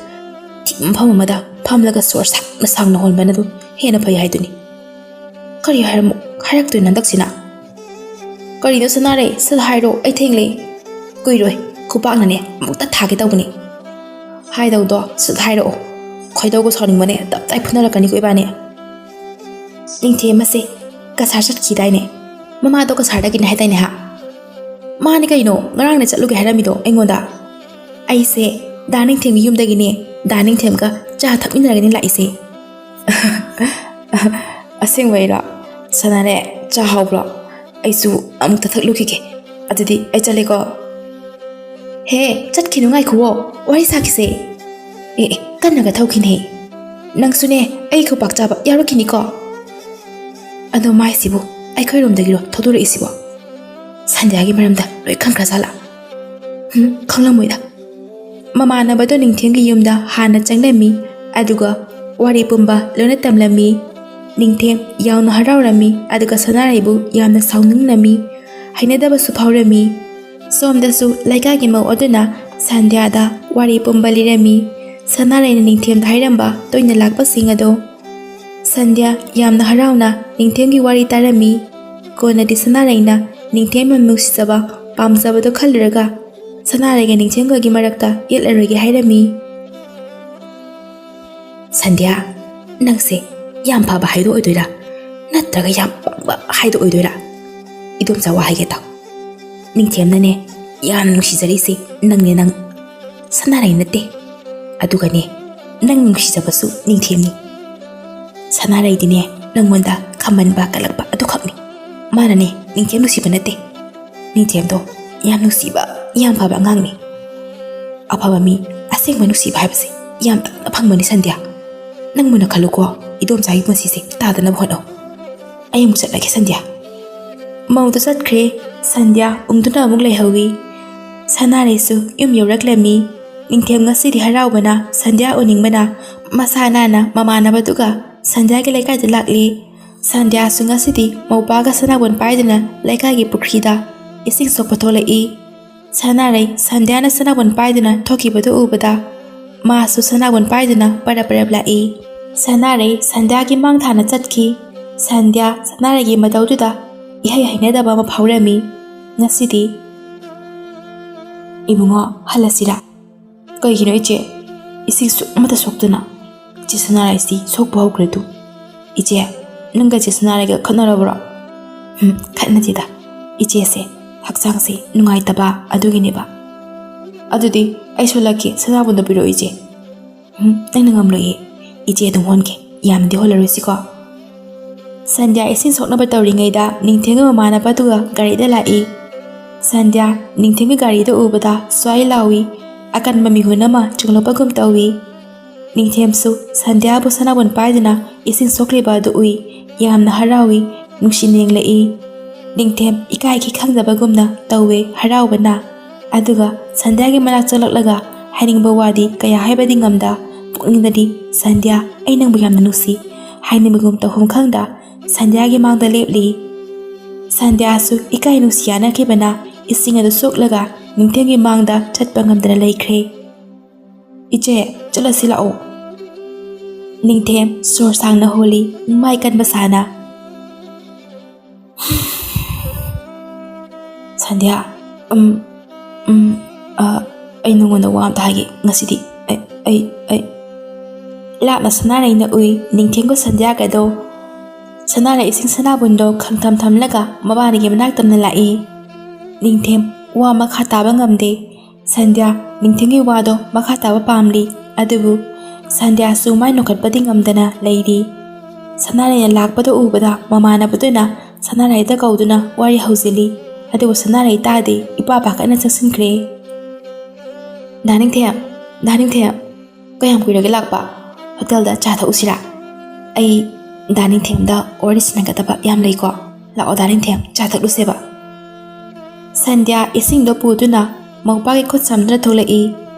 ꯊꯤꯕ ꯃꯐꯝ ꯑꯃꯗ ꯐꯝꯂꯒ ꯁꯣꯔ ꯁꯥꯡꯅ ꯁꯥꯡꯅ ꯍꯣꯟꯕꯅ ꯑꯗꯨꯝ ꯍꯦꯟꯅ ꯐꯩ ꯍꯥꯏꯗꯨꯅꯤ꯫ ꯀꯔꯤ ꯍꯥꯏꯔꯝꯃꯨ-, ꯍꯥꯏꯔꯛꯇꯣꯏꯅꯣ ꯍꯟꯗꯛꯁꯤꯅ?" "ꯀꯔꯤꯅꯣ ꯁꯅꯥꯔꯩ, ꯁꯠ ꯍꯥꯏꯔꯣ, ꯑꯩ ꯊꯦꯡꯂꯦ꯫" "ꯀꯨꯏꯔꯣꯏ, ꯈꯨꯄꯥꯛꯅꯅꯦ ꯑꯃꯨꯛꯇ ꯊꯥꯒꯦ ꯇꯧꯕꯅꯤ꯫" "ꯍꯥꯏꯗꯧꯗꯣ ꯁꯠ ꯍꯥꯏꯔꯛꯑꯣ, ꯈꯣꯏꯗꯧꯒ ꯁꯥꯎꯅꯤꯡꯕꯅꯦ, ꯇꯞ ꯇꯥꯏ ꯐꯨꯅꯔꯛꯀꯅꯤꯀꯣ ꯏꯕꯥꯅꯤ꯫" "ꯅꯤꯡꯊꯦꯝ ꯑꯁꯦ ꯀꯁꯥꯔ ꯆꯠꯈꯤꯗꯥꯏꯅꯦ? ꯃꯃꯥꯗꯣ ꯀꯁꯥꯔꯗꯒꯤꯅꯦ ꯍꯥꯏꯗꯥꯏꯅꯦ ꯍꯥ?" "ꯃꯥꯅꯤ ꯀꯩꯅꯣ, ꯉꯔꯥꯡꯅ ꯆꯠꯂꯨꯒꯦ ꯍꯥꯏꯔꯝꯃꯤꯗꯣ ꯑꯩꯉꯣꯟꯗ꯫" "ꯑꯩꯁꯦ ꯗꯥ ꯅꯤꯡꯊꯦꯝꯒꯤ ꯌꯨꯝꯗꯒꯤꯅꯦ ꯗꯥ ꯅꯤꯡꯊꯦꯝꯒ ꯆꯥ ꯊꯛꯃꯤꯟꯅꯔꯒꯅꯤ ꯂꯥꯛꯏꯁꯦ꯫ ꯑꯁꯦꯡꯕꯩꯔꯣ? ꯁꯅꯥꯔꯩ, ꯆꯥ ꯍꯥꯎꯕ꯭ꯔꯣ? ꯑꯩꯁꯨ ꯑꯃꯨꯛꯇ ꯊꯛꯂꯨꯈꯤꯒꯦ꯫ ꯑꯗꯨꯗꯤ ꯑꯩ ꯆꯠꯂꯦꯀꯣ꯫ ꯍꯦ, ꯆꯠꯈꯤꯅꯨ, ꯉꯥꯏꯈꯨꯋꯣ, ꯋꯥꯔꯤ ꯁꯥꯈꯤꯁꯦ꯫ ꯑꯦ, ꯑꯦ, ꯀꯟꯅꯒ ꯊꯧꯈꯤꯅꯦ꯫ ꯅꯪꯁꯨꯅꯦ, ꯑꯩ ꯈꯨꯄꯥꯛ ꯆꯥꯕ ꯌꯥꯎꯔꯛꯈꯤꯅꯤꯀꯣ꯫ ꯑꯗꯣ ꯃꯥꯏꯁꯤꯕꯨ ꯑꯩꯈꯣꯏꯔꯣꯝꯗꯒꯤꯔꯣ ꯊꯧꯗꯣꯔꯛꯏꯁꯤꯕꯣ? ꯁꯟꯙ꯭ꯌꯥꯒꯤ ꯃꯔꯝꯗ ꯂꯣꯏ ꯈꯪꯈ꯭ꯔꯖꯥꯠꯂꯥ? ꯍꯨꯝ, ꯈꯪꯂꯝꯃꯣꯏꯗ꯫ ꯃꯃꯥꯟꯅꯕꯗꯣ ꯅꯤꯡꯊꯦꯝꯒꯤ ꯌꯨꯝꯗ ꯍꯥꯟꯅ ꯆꯪꯂꯝꯃꯤ, ꯑꯗꯨꯒ ꯋꯥꯔꯤ ꯄꯨꯝꯕ ꯂꯣꯏꯅ ꯇꯝꯂꯝꯃꯤ꯫ ꯅꯤꯡꯊꯦꯝ ꯌꯥꯝꯅ ꯍꯔꯥꯎꯔꯝꯃꯤ, ꯑꯗꯨꯒ ꯁꯅꯥꯔꯩꯕꯨ ꯌꯥꯝꯅ ꯁꯥꯎꯅꯤꯡꯂꯝꯃꯤ, ꯍꯩꯅꯗꯕꯁꯨ ꯐꯥꯎꯔꯝꯃꯤ꯫ ꯁꯣꯝꯗꯁꯨ ꯂꯩꯀꯥꯏꯒꯤ ꯃꯧ ꯑꯗꯨꯅ ꯁꯟꯙ꯭ꯌꯥꯗ ꯋꯥꯔꯤ ꯄꯨꯝꯕ ꯂꯤꯔꯝꯃꯤ꯫ ꯁꯅꯥꯔꯩꯅ ꯅꯤꯡꯊꯦꯝꯗ ꯍꯥꯏꯔꯝꯕ ꯇꯣꯏꯅ ꯂꯥꯛꯄꯁꯤꯡ ꯑꯗꯣ꯫ ꯁꯟꯙ꯭ꯌꯥ ꯌꯥꯝꯅ ꯍꯔꯥꯎꯅ ꯅꯤꯡꯊꯦꯝꯒꯤ ꯋꯥꯔꯤ ꯇꯥꯔꯝꯃꯤ꯫ ꯀꯣꯟꯅꯗꯤ ꯁꯅꯥꯔꯩꯅ ꯅꯤꯡꯊꯦꯝ ꯌꯥꯝ ꯅꯨꯡꯁꯤꯖꯕ, ꯄꯥꯝꯖꯕꯗꯣ ꯈꯜꯂꯨꯔꯒ ꯁꯅꯥꯔꯩꯒ ꯅꯤꯡꯊꯦꯝꯒꯒꯤ ꯃꯔꯛꯇ ꯌꯦꯠꯂꯔꯣꯏꯒꯦ ꯍꯥꯏꯔꯝꯃꯤ꯫ ꯁꯟꯙ꯭ꯌꯥ, ꯅꯪꯁꯦ ꯌꯥꯝ ꯐꯕ ꯍꯥꯏꯗꯣ ꯑꯣꯏꯗꯣꯏꯔꯥ? ꯅꯠꯇ꯭ꯔꯒ ꯌꯥꯝ ꯄꯪꯕ ꯍꯥꯏꯗꯣ ꯑꯣꯏꯗꯣꯏꯔꯥ? ꯏꯗꯣꯝꯆꯥ ꯋꯥ ꯍꯥꯏꯒꯦ ꯇꯥꯎ꯫ ꯅꯤꯡꯊꯦꯝꯅꯅꯦ ꯌꯥꯝꯅ ꯅꯨꯡꯁꯤꯖꯔꯤꯁꯦ ꯅꯪꯅꯦ ꯅꯪ꯫ ꯁꯅꯥꯔꯩ ꯅꯠꯇꯦ꯫ ꯑꯗꯨꯒꯅꯦ, ꯅꯪ ꯅꯨꯡꯁꯤꯖꯕꯁꯨ ꯅꯤꯡꯊꯦꯝꯅꯤ꯫ ꯁꯅꯥꯔꯩꯗꯤꯅꯦ ꯅꯪꯉꯣꯟꯗ ꯈꯝꯕꯟꯕ ꯀꯜꯂꯛꯄ ꯑꯗꯨꯈꯛꯅꯤ꯫ ꯃꯥꯅꯅꯦ ꯅꯤꯡꯊꯦꯝ ꯅꯨꯡꯁꯤꯕ ꯅꯠꯇꯦ꯫ ꯅꯤꯡꯊꯦꯝꯗꯣ ꯌꯥꯝ ꯅꯨꯡꯁꯤꯕ, ꯌꯥꯝ ꯐꯕ ꯑꯉꯥꯡꯅꯤ꯫ ꯑꯐꯕ ꯃꯤ ꯑꯁꯦꯡꯕ ꯅꯨꯡꯁꯤꯕ ꯍꯥꯏꯕꯁꯦ ꯌꯥꯝ ꯇꯞꯅ ꯐꯪꯕꯅꯤ ꯁꯟꯙ꯭ꯌꯥ꯫ ꯅꯪ ꯃꯨꯟꯅ ꯈꯜꯂꯨꯀꯣ, ꯏꯗꯣꯝꯆꯥꯒꯤ ꯄꯨꯟꯁꯤꯁꯦ ꯇꯥꯗꯅꯕ ꯍꯣꯠꯅꯧ꯫ ꯑꯩ ꯑꯃꯨꯛ ꯆꯠꯂꯒꯦ ꯁꯟꯙ꯭ꯌꯥ꯫ ꯃꯧꯗꯨ ꯆꯠꯈ꯭ꯔꯦ꯫ ꯁꯟꯙ꯭ꯌꯥ ꯎꯪꯗꯨꯅ ꯑꯃꯨꯛ ꯂꯩꯍꯧꯏ꯫ ꯁꯅꯥꯔꯩꯁꯨ ꯌꯨꯝ ꯌꯧꯔꯛꯂꯝꯃꯤ꯫ ꯅꯤꯡꯊꯦꯝ ꯉꯁꯤꯗꯤ ꯍꯔꯥꯎꯕꯅ ꯁꯟꯙ꯭ꯌꯥ ꯎꯅꯤꯡꯕꯅ ꯃꯁꯥ ꯅꯥꯟꯅ ꯃꯃꯥꯟꯅꯕꯗꯨꯒ ꯁꯟꯙ꯭ꯌꯥꯒꯤ ꯂꯩꯀꯥꯏꯗ ꯂꯥꯛꯂꯤ꯫ ꯁꯟꯙ꯭ꯌꯥꯁꯨ ꯉꯁꯤꯗꯤ ꯃꯧꯄꯥꯒ ꯁꯅꯥꯕꯨꯟ ꯄꯥꯏꯗꯨꯅ ꯂꯩꯀꯥꯏꯒꯤ ꯄꯨꯈ꯭ꯔꯤꯗ ꯏꯁꯤꯡ ꯁꯣꯛꯄ ꯊꯣꯛꯂꯛꯏ꯫ ꯁꯅꯥꯔꯩ ꯁꯟꯙ꯭ꯌꯥꯅ ꯁꯅꯥꯕꯨꯟ ꯄꯥꯏꯗꯨꯅ ꯊꯣꯛꯈꯤꯕꯗꯨ ꯎꯕꯗ ꯃꯥꯁꯨ ꯁꯅꯥꯕꯨꯟ ꯄꯥꯏꯗꯨꯅ ꯄꯔꯞ ꯄꯔꯞ ꯂꯥꯛꯏ꯫ ꯁꯅꯥꯔꯩ ꯁꯟꯙ꯭ꯌꯥꯒꯤ ꯃꯥꯡ ꯊꯥꯅ ꯆꯠꯈꯤ꯫ ꯁꯟꯙ꯭ꯌꯥ ꯁꯅꯥꯔꯩꯒꯤ ꯃꯇꯧꯗꯨꯗ ꯏꯍꯩ ꯍꯩꯅꯗꯕ ꯑꯃ ꯐꯥꯎꯔꯝꯃꯤ꯫ ꯉꯁꯤꯗꯤ ꯏꯕꯨꯡꯉꯣ, ꯍꯜꯂꯁꯤꯔꯥ? ꯀꯩꯒꯤꯅꯣ ꯏꯆꯦ? ꯏꯁꯤꯡꯁꯨ ꯑꯃꯠꯇ ꯁꯣꯛꯇꯅ꯫ ꯏꯆꯦ ꯁꯅꯥꯔꯩꯁꯤ ꯁꯣꯛꯄ ꯍꯧꯈ꯭ꯔꯦ ꯇꯨ꯫ ꯏꯆꯦ, ꯅꯪꯒ ꯏꯆꯦ ꯁꯅꯥꯔꯩꯒ ꯈꯠꯅꯔꯕ꯭ꯔꯣ? ꯎꯝ, ꯈꯠꯅꯗꯦꯗ꯫ ꯏꯆꯦꯁꯦ ꯍꯛꯆꯥꯡꯁꯦ ꯅꯨꯡꯉꯥꯏꯇꯕ ꯑꯗꯨꯒꯤꯅꯦꯕ꯫ ꯑꯗꯨꯗꯤ ꯑꯩ ꯁꯣꯜꯂꯛꯀꯦ, ꯁꯅꯥꯕꯨꯟꯗꯣ ꯄꯤꯔꯛꯑꯣ ꯏꯆꯦ꯫ "ꯎꯝ, ꯅꯪꯅ ꯉꯝꯂꯣꯏꯌꯦ꯫ ꯏꯆꯦ ꯑꯗꯨꯝ ꯍꯣꯟꯒꯦ꯫ ꯌꯥꯝꯅꯗꯤ ꯍꯣꯜꯂꯔꯣꯏꯁꯤꯀꯣ?" ꯁꯟꯙ꯭ꯌꯥ ꯏꯁꯤꯡ ꯁꯣꯛꯅꯕ ꯇꯧꯔꯤꯉꯩꯗ ꯅꯤꯡꯊꯦꯝꯒꯤ ꯃꯃꯥꯟꯅꯕꯗꯨꯒ ꯒꯥꯔꯤꯗ ꯂꯥꯛꯏ꯫ ꯁꯟꯙ꯭ꯌꯥ ꯅꯤꯡꯊꯦꯝꯒꯤ ꯒꯥꯔꯤꯗ ꯎꯕꯗ ꯁ꯭ꯋꯥꯏ ꯂꯥꯎꯏ꯫ ꯑꯀꯟꯕ ꯃꯤꯍꯨꯟ ꯑꯃ ꯆꯤꯡꯂꯛꯄꯒꯨꯝ ꯇꯧꯏ꯫ ꯅꯤꯡꯊꯦꯝꯁꯨ ꯁꯟꯙ꯭ꯌꯥꯕꯨ ꯁꯅꯥꯕꯨꯟ ꯄꯥꯏꯗꯨꯅ ꯏꯁꯤꯡ ꯁꯣꯛꯂꯤꯕ ꯑꯗꯨ ꯎꯏ꯫ ꯌꯥꯝꯅ ꯍꯔꯥꯎꯏ꯫ ꯅꯨꯡꯁꯤꯅ ꯌꯦꯡꯂꯛꯏ꯫ ꯅꯤꯡꯊꯦꯝ ꯏꯀꯥꯏꯈꯤ ꯈꯪꯗꯕꯒꯨꯝꯅ ꯇꯧꯋꯦ ꯍꯔꯥꯎꯕꯅ꯫ ꯑꯗꯨꯒ ꯁꯟꯙ꯭ꯌꯥꯒꯤ ꯃꯅꯥꯛ ꯆꯪꯂꯛꯂꯒ ꯍꯥꯏꯅꯤꯡꯕ ꯋꯥꯗꯤ ꯀꯌꯥ ꯍꯥꯏꯕꯗꯤ ꯉꯝꯗ, ꯄꯨꯛꯅꯤꯡꯗꯗꯤ, "ꯁꯟꯙ꯭ꯌꯥ, ꯑꯩ ꯅꯪꯕꯨ ꯌꯥꯝꯅ ꯅꯨꯡꯁꯤ" ꯍꯥꯏꯅꯤꯡꯕꯒꯨꯝ ꯇꯧꯐꯝ ꯈꯪꯗ ꯁꯟꯙ꯭ꯌꯥꯒꯤ ꯃꯥꯡꯗ ꯂꯦꯞꯂꯤ꯫ ꯁꯟꯙ꯭ꯌꯥꯁꯨ ꯏꯀꯥꯏ ꯅꯨꯡꯁꯤ ꯌꯥꯅꯈꯤꯕꯅ ꯏꯁꯤꯡ ꯑꯗꯨ ꯁꯣꯛꯂꯒ ꯅꯤꯡꯊꯦꯝꯒꯤ ꯃꯥꯡꯗ ꯆꯠꯄ ꯉꯝꯗꯅ ꯂꯩꯈ꯭ꯔꯦ꯫ "ꯏꯆꯦ, ꯆꯠꯂꯁꯤ ꯂꯥꯛꯑꯣ꯫" ꯅꯤꯡꯊꯦꯝ ꯁꯣꯔ ꯁꯥꯡꯅ ꯍꯣꯜꯂꯤ, ꯃꯥꯏ ꯀꯟꯕ ꯁꯥꯅ꯫ "ꯁꯟꯙ꯭ꯌꯥ, ꯎꯝ, ꯎꯝ, ꯑ, ꯑꯩ ꯅꯉꯣꯟꯗ ꯋꯥ ꯑꯝꯇ ꯍꯥꯏꯒꯦ ꯉꯁꯤꯗꯤ꯫ ꯑꯩ, ꯑꯩ, ꯑꯩ꯫" ꯂꯥꯞꯅ ꯁꯅꯥꯔꯩꯅ ꯎꯏ ꯅꯤꯡꯊꯦꯝꯒ ꯁꯟꯙ꯭ꯌꯥꯒꯗꯣ꯫ ꯁꯅꯥꯔꯩ ꯏꯁꯤꯡ ꯁꯅꯥꯕꯨꯟꯗꯣ ꯈꯪꯊꯝ ꯊꯝꯂꯒ ꯃꯕꯥꯅꯤꯒꯤ ꯃꯅꯥꯛ ꯇꯝꯅ ꯂꯥꯛꯏ꯫ ꯅꯤꯡꯊꯦꯝ ꯋꯥ ꯃꯈꯥ ꯇꯥꯕ ꯉꯝꯗꯦ꯫ ꯁꯟꯙ꯭ꯌꯥ ꯅꯤꯡꯊꯦꯝꯒꯤ ꯋꯥꯗꯣ ꯃꯈꯥ ꯇꯥꯕ ꯄꯥꯝꯂꯤ, ꯑꯗꯨꯕꯨ ꯁꯟꯙ꯭ꯌꯥꯁꯨ ꯃꯥꯏ ꯅꯣꯛꯈꯠꯄꯗꯤ ꯉꯝꯗꯅ ꯂꯩꯔꯤ꯫ ꯁꯅꯥꯔꯩꯅ ꯂꯥꯛꯄꯗ ꯎꯕꯗ ꯃꯃꯥꯟꯅꯕꯗꯨꯅ ꯁꯅꯥꯔꯩꯗ ꯀꯧꯗꯨꯅ ꯋꯥꯔꯤ ꯍꯧꯖꯤꯜꯂꯤ, ꯑꯗꯨꯕꯨ ꯁꯅꯥꯔꯩ ꯇꯥꯗꯦ, ꯏꯄꯥ ꯄꯥꯈꯠꯅ ꯆꯪꯁꯤꯟꯈ꯭ꯔꯦ꯫ "ꯗꯥ ꯅꯤꯡꯊꯦꯝ, ꯗꯥ ꯅꯤꯡꯊꯦꯝ, ꯀꯌꯥꯝ ꯀꯨꯏꯔꯒꯦ ꯂꯥꯛꯄ? ꯍꯣꯇꯦꯜꯗ ꯆꯥ ꯊꯛꯎꯁꯤꯔꯥ? ꯑꯩ ꯗꯥ ꯅꯤꯡꯊꯦꯝꯗ ꯋꯥꯔꯤ ꯁꯥꯟꯅꯒꯗꯕ ꯌꯥꯝ ꯂꯩꯀꯣ꯫ ꯂꯥꯛꯑꯣ ꯗꯥ ꯅꯤꯡꯊꯦꯝ, ꯆꯥ ꯊꯛꯂꯨꯁꯦꯕ꯫" ꯁꯟꯙ꯭ꯌꯥ ꯏꯁꯤꯡꯗꯣ ꯄꯨꯗꯨꯅ ꯃꯧꯄꯥꯒꯤ ꯈꯨꯠ ꯁꯝꯗꯨꯅ ꯊꯣꯛꯂꯛꯏ꯫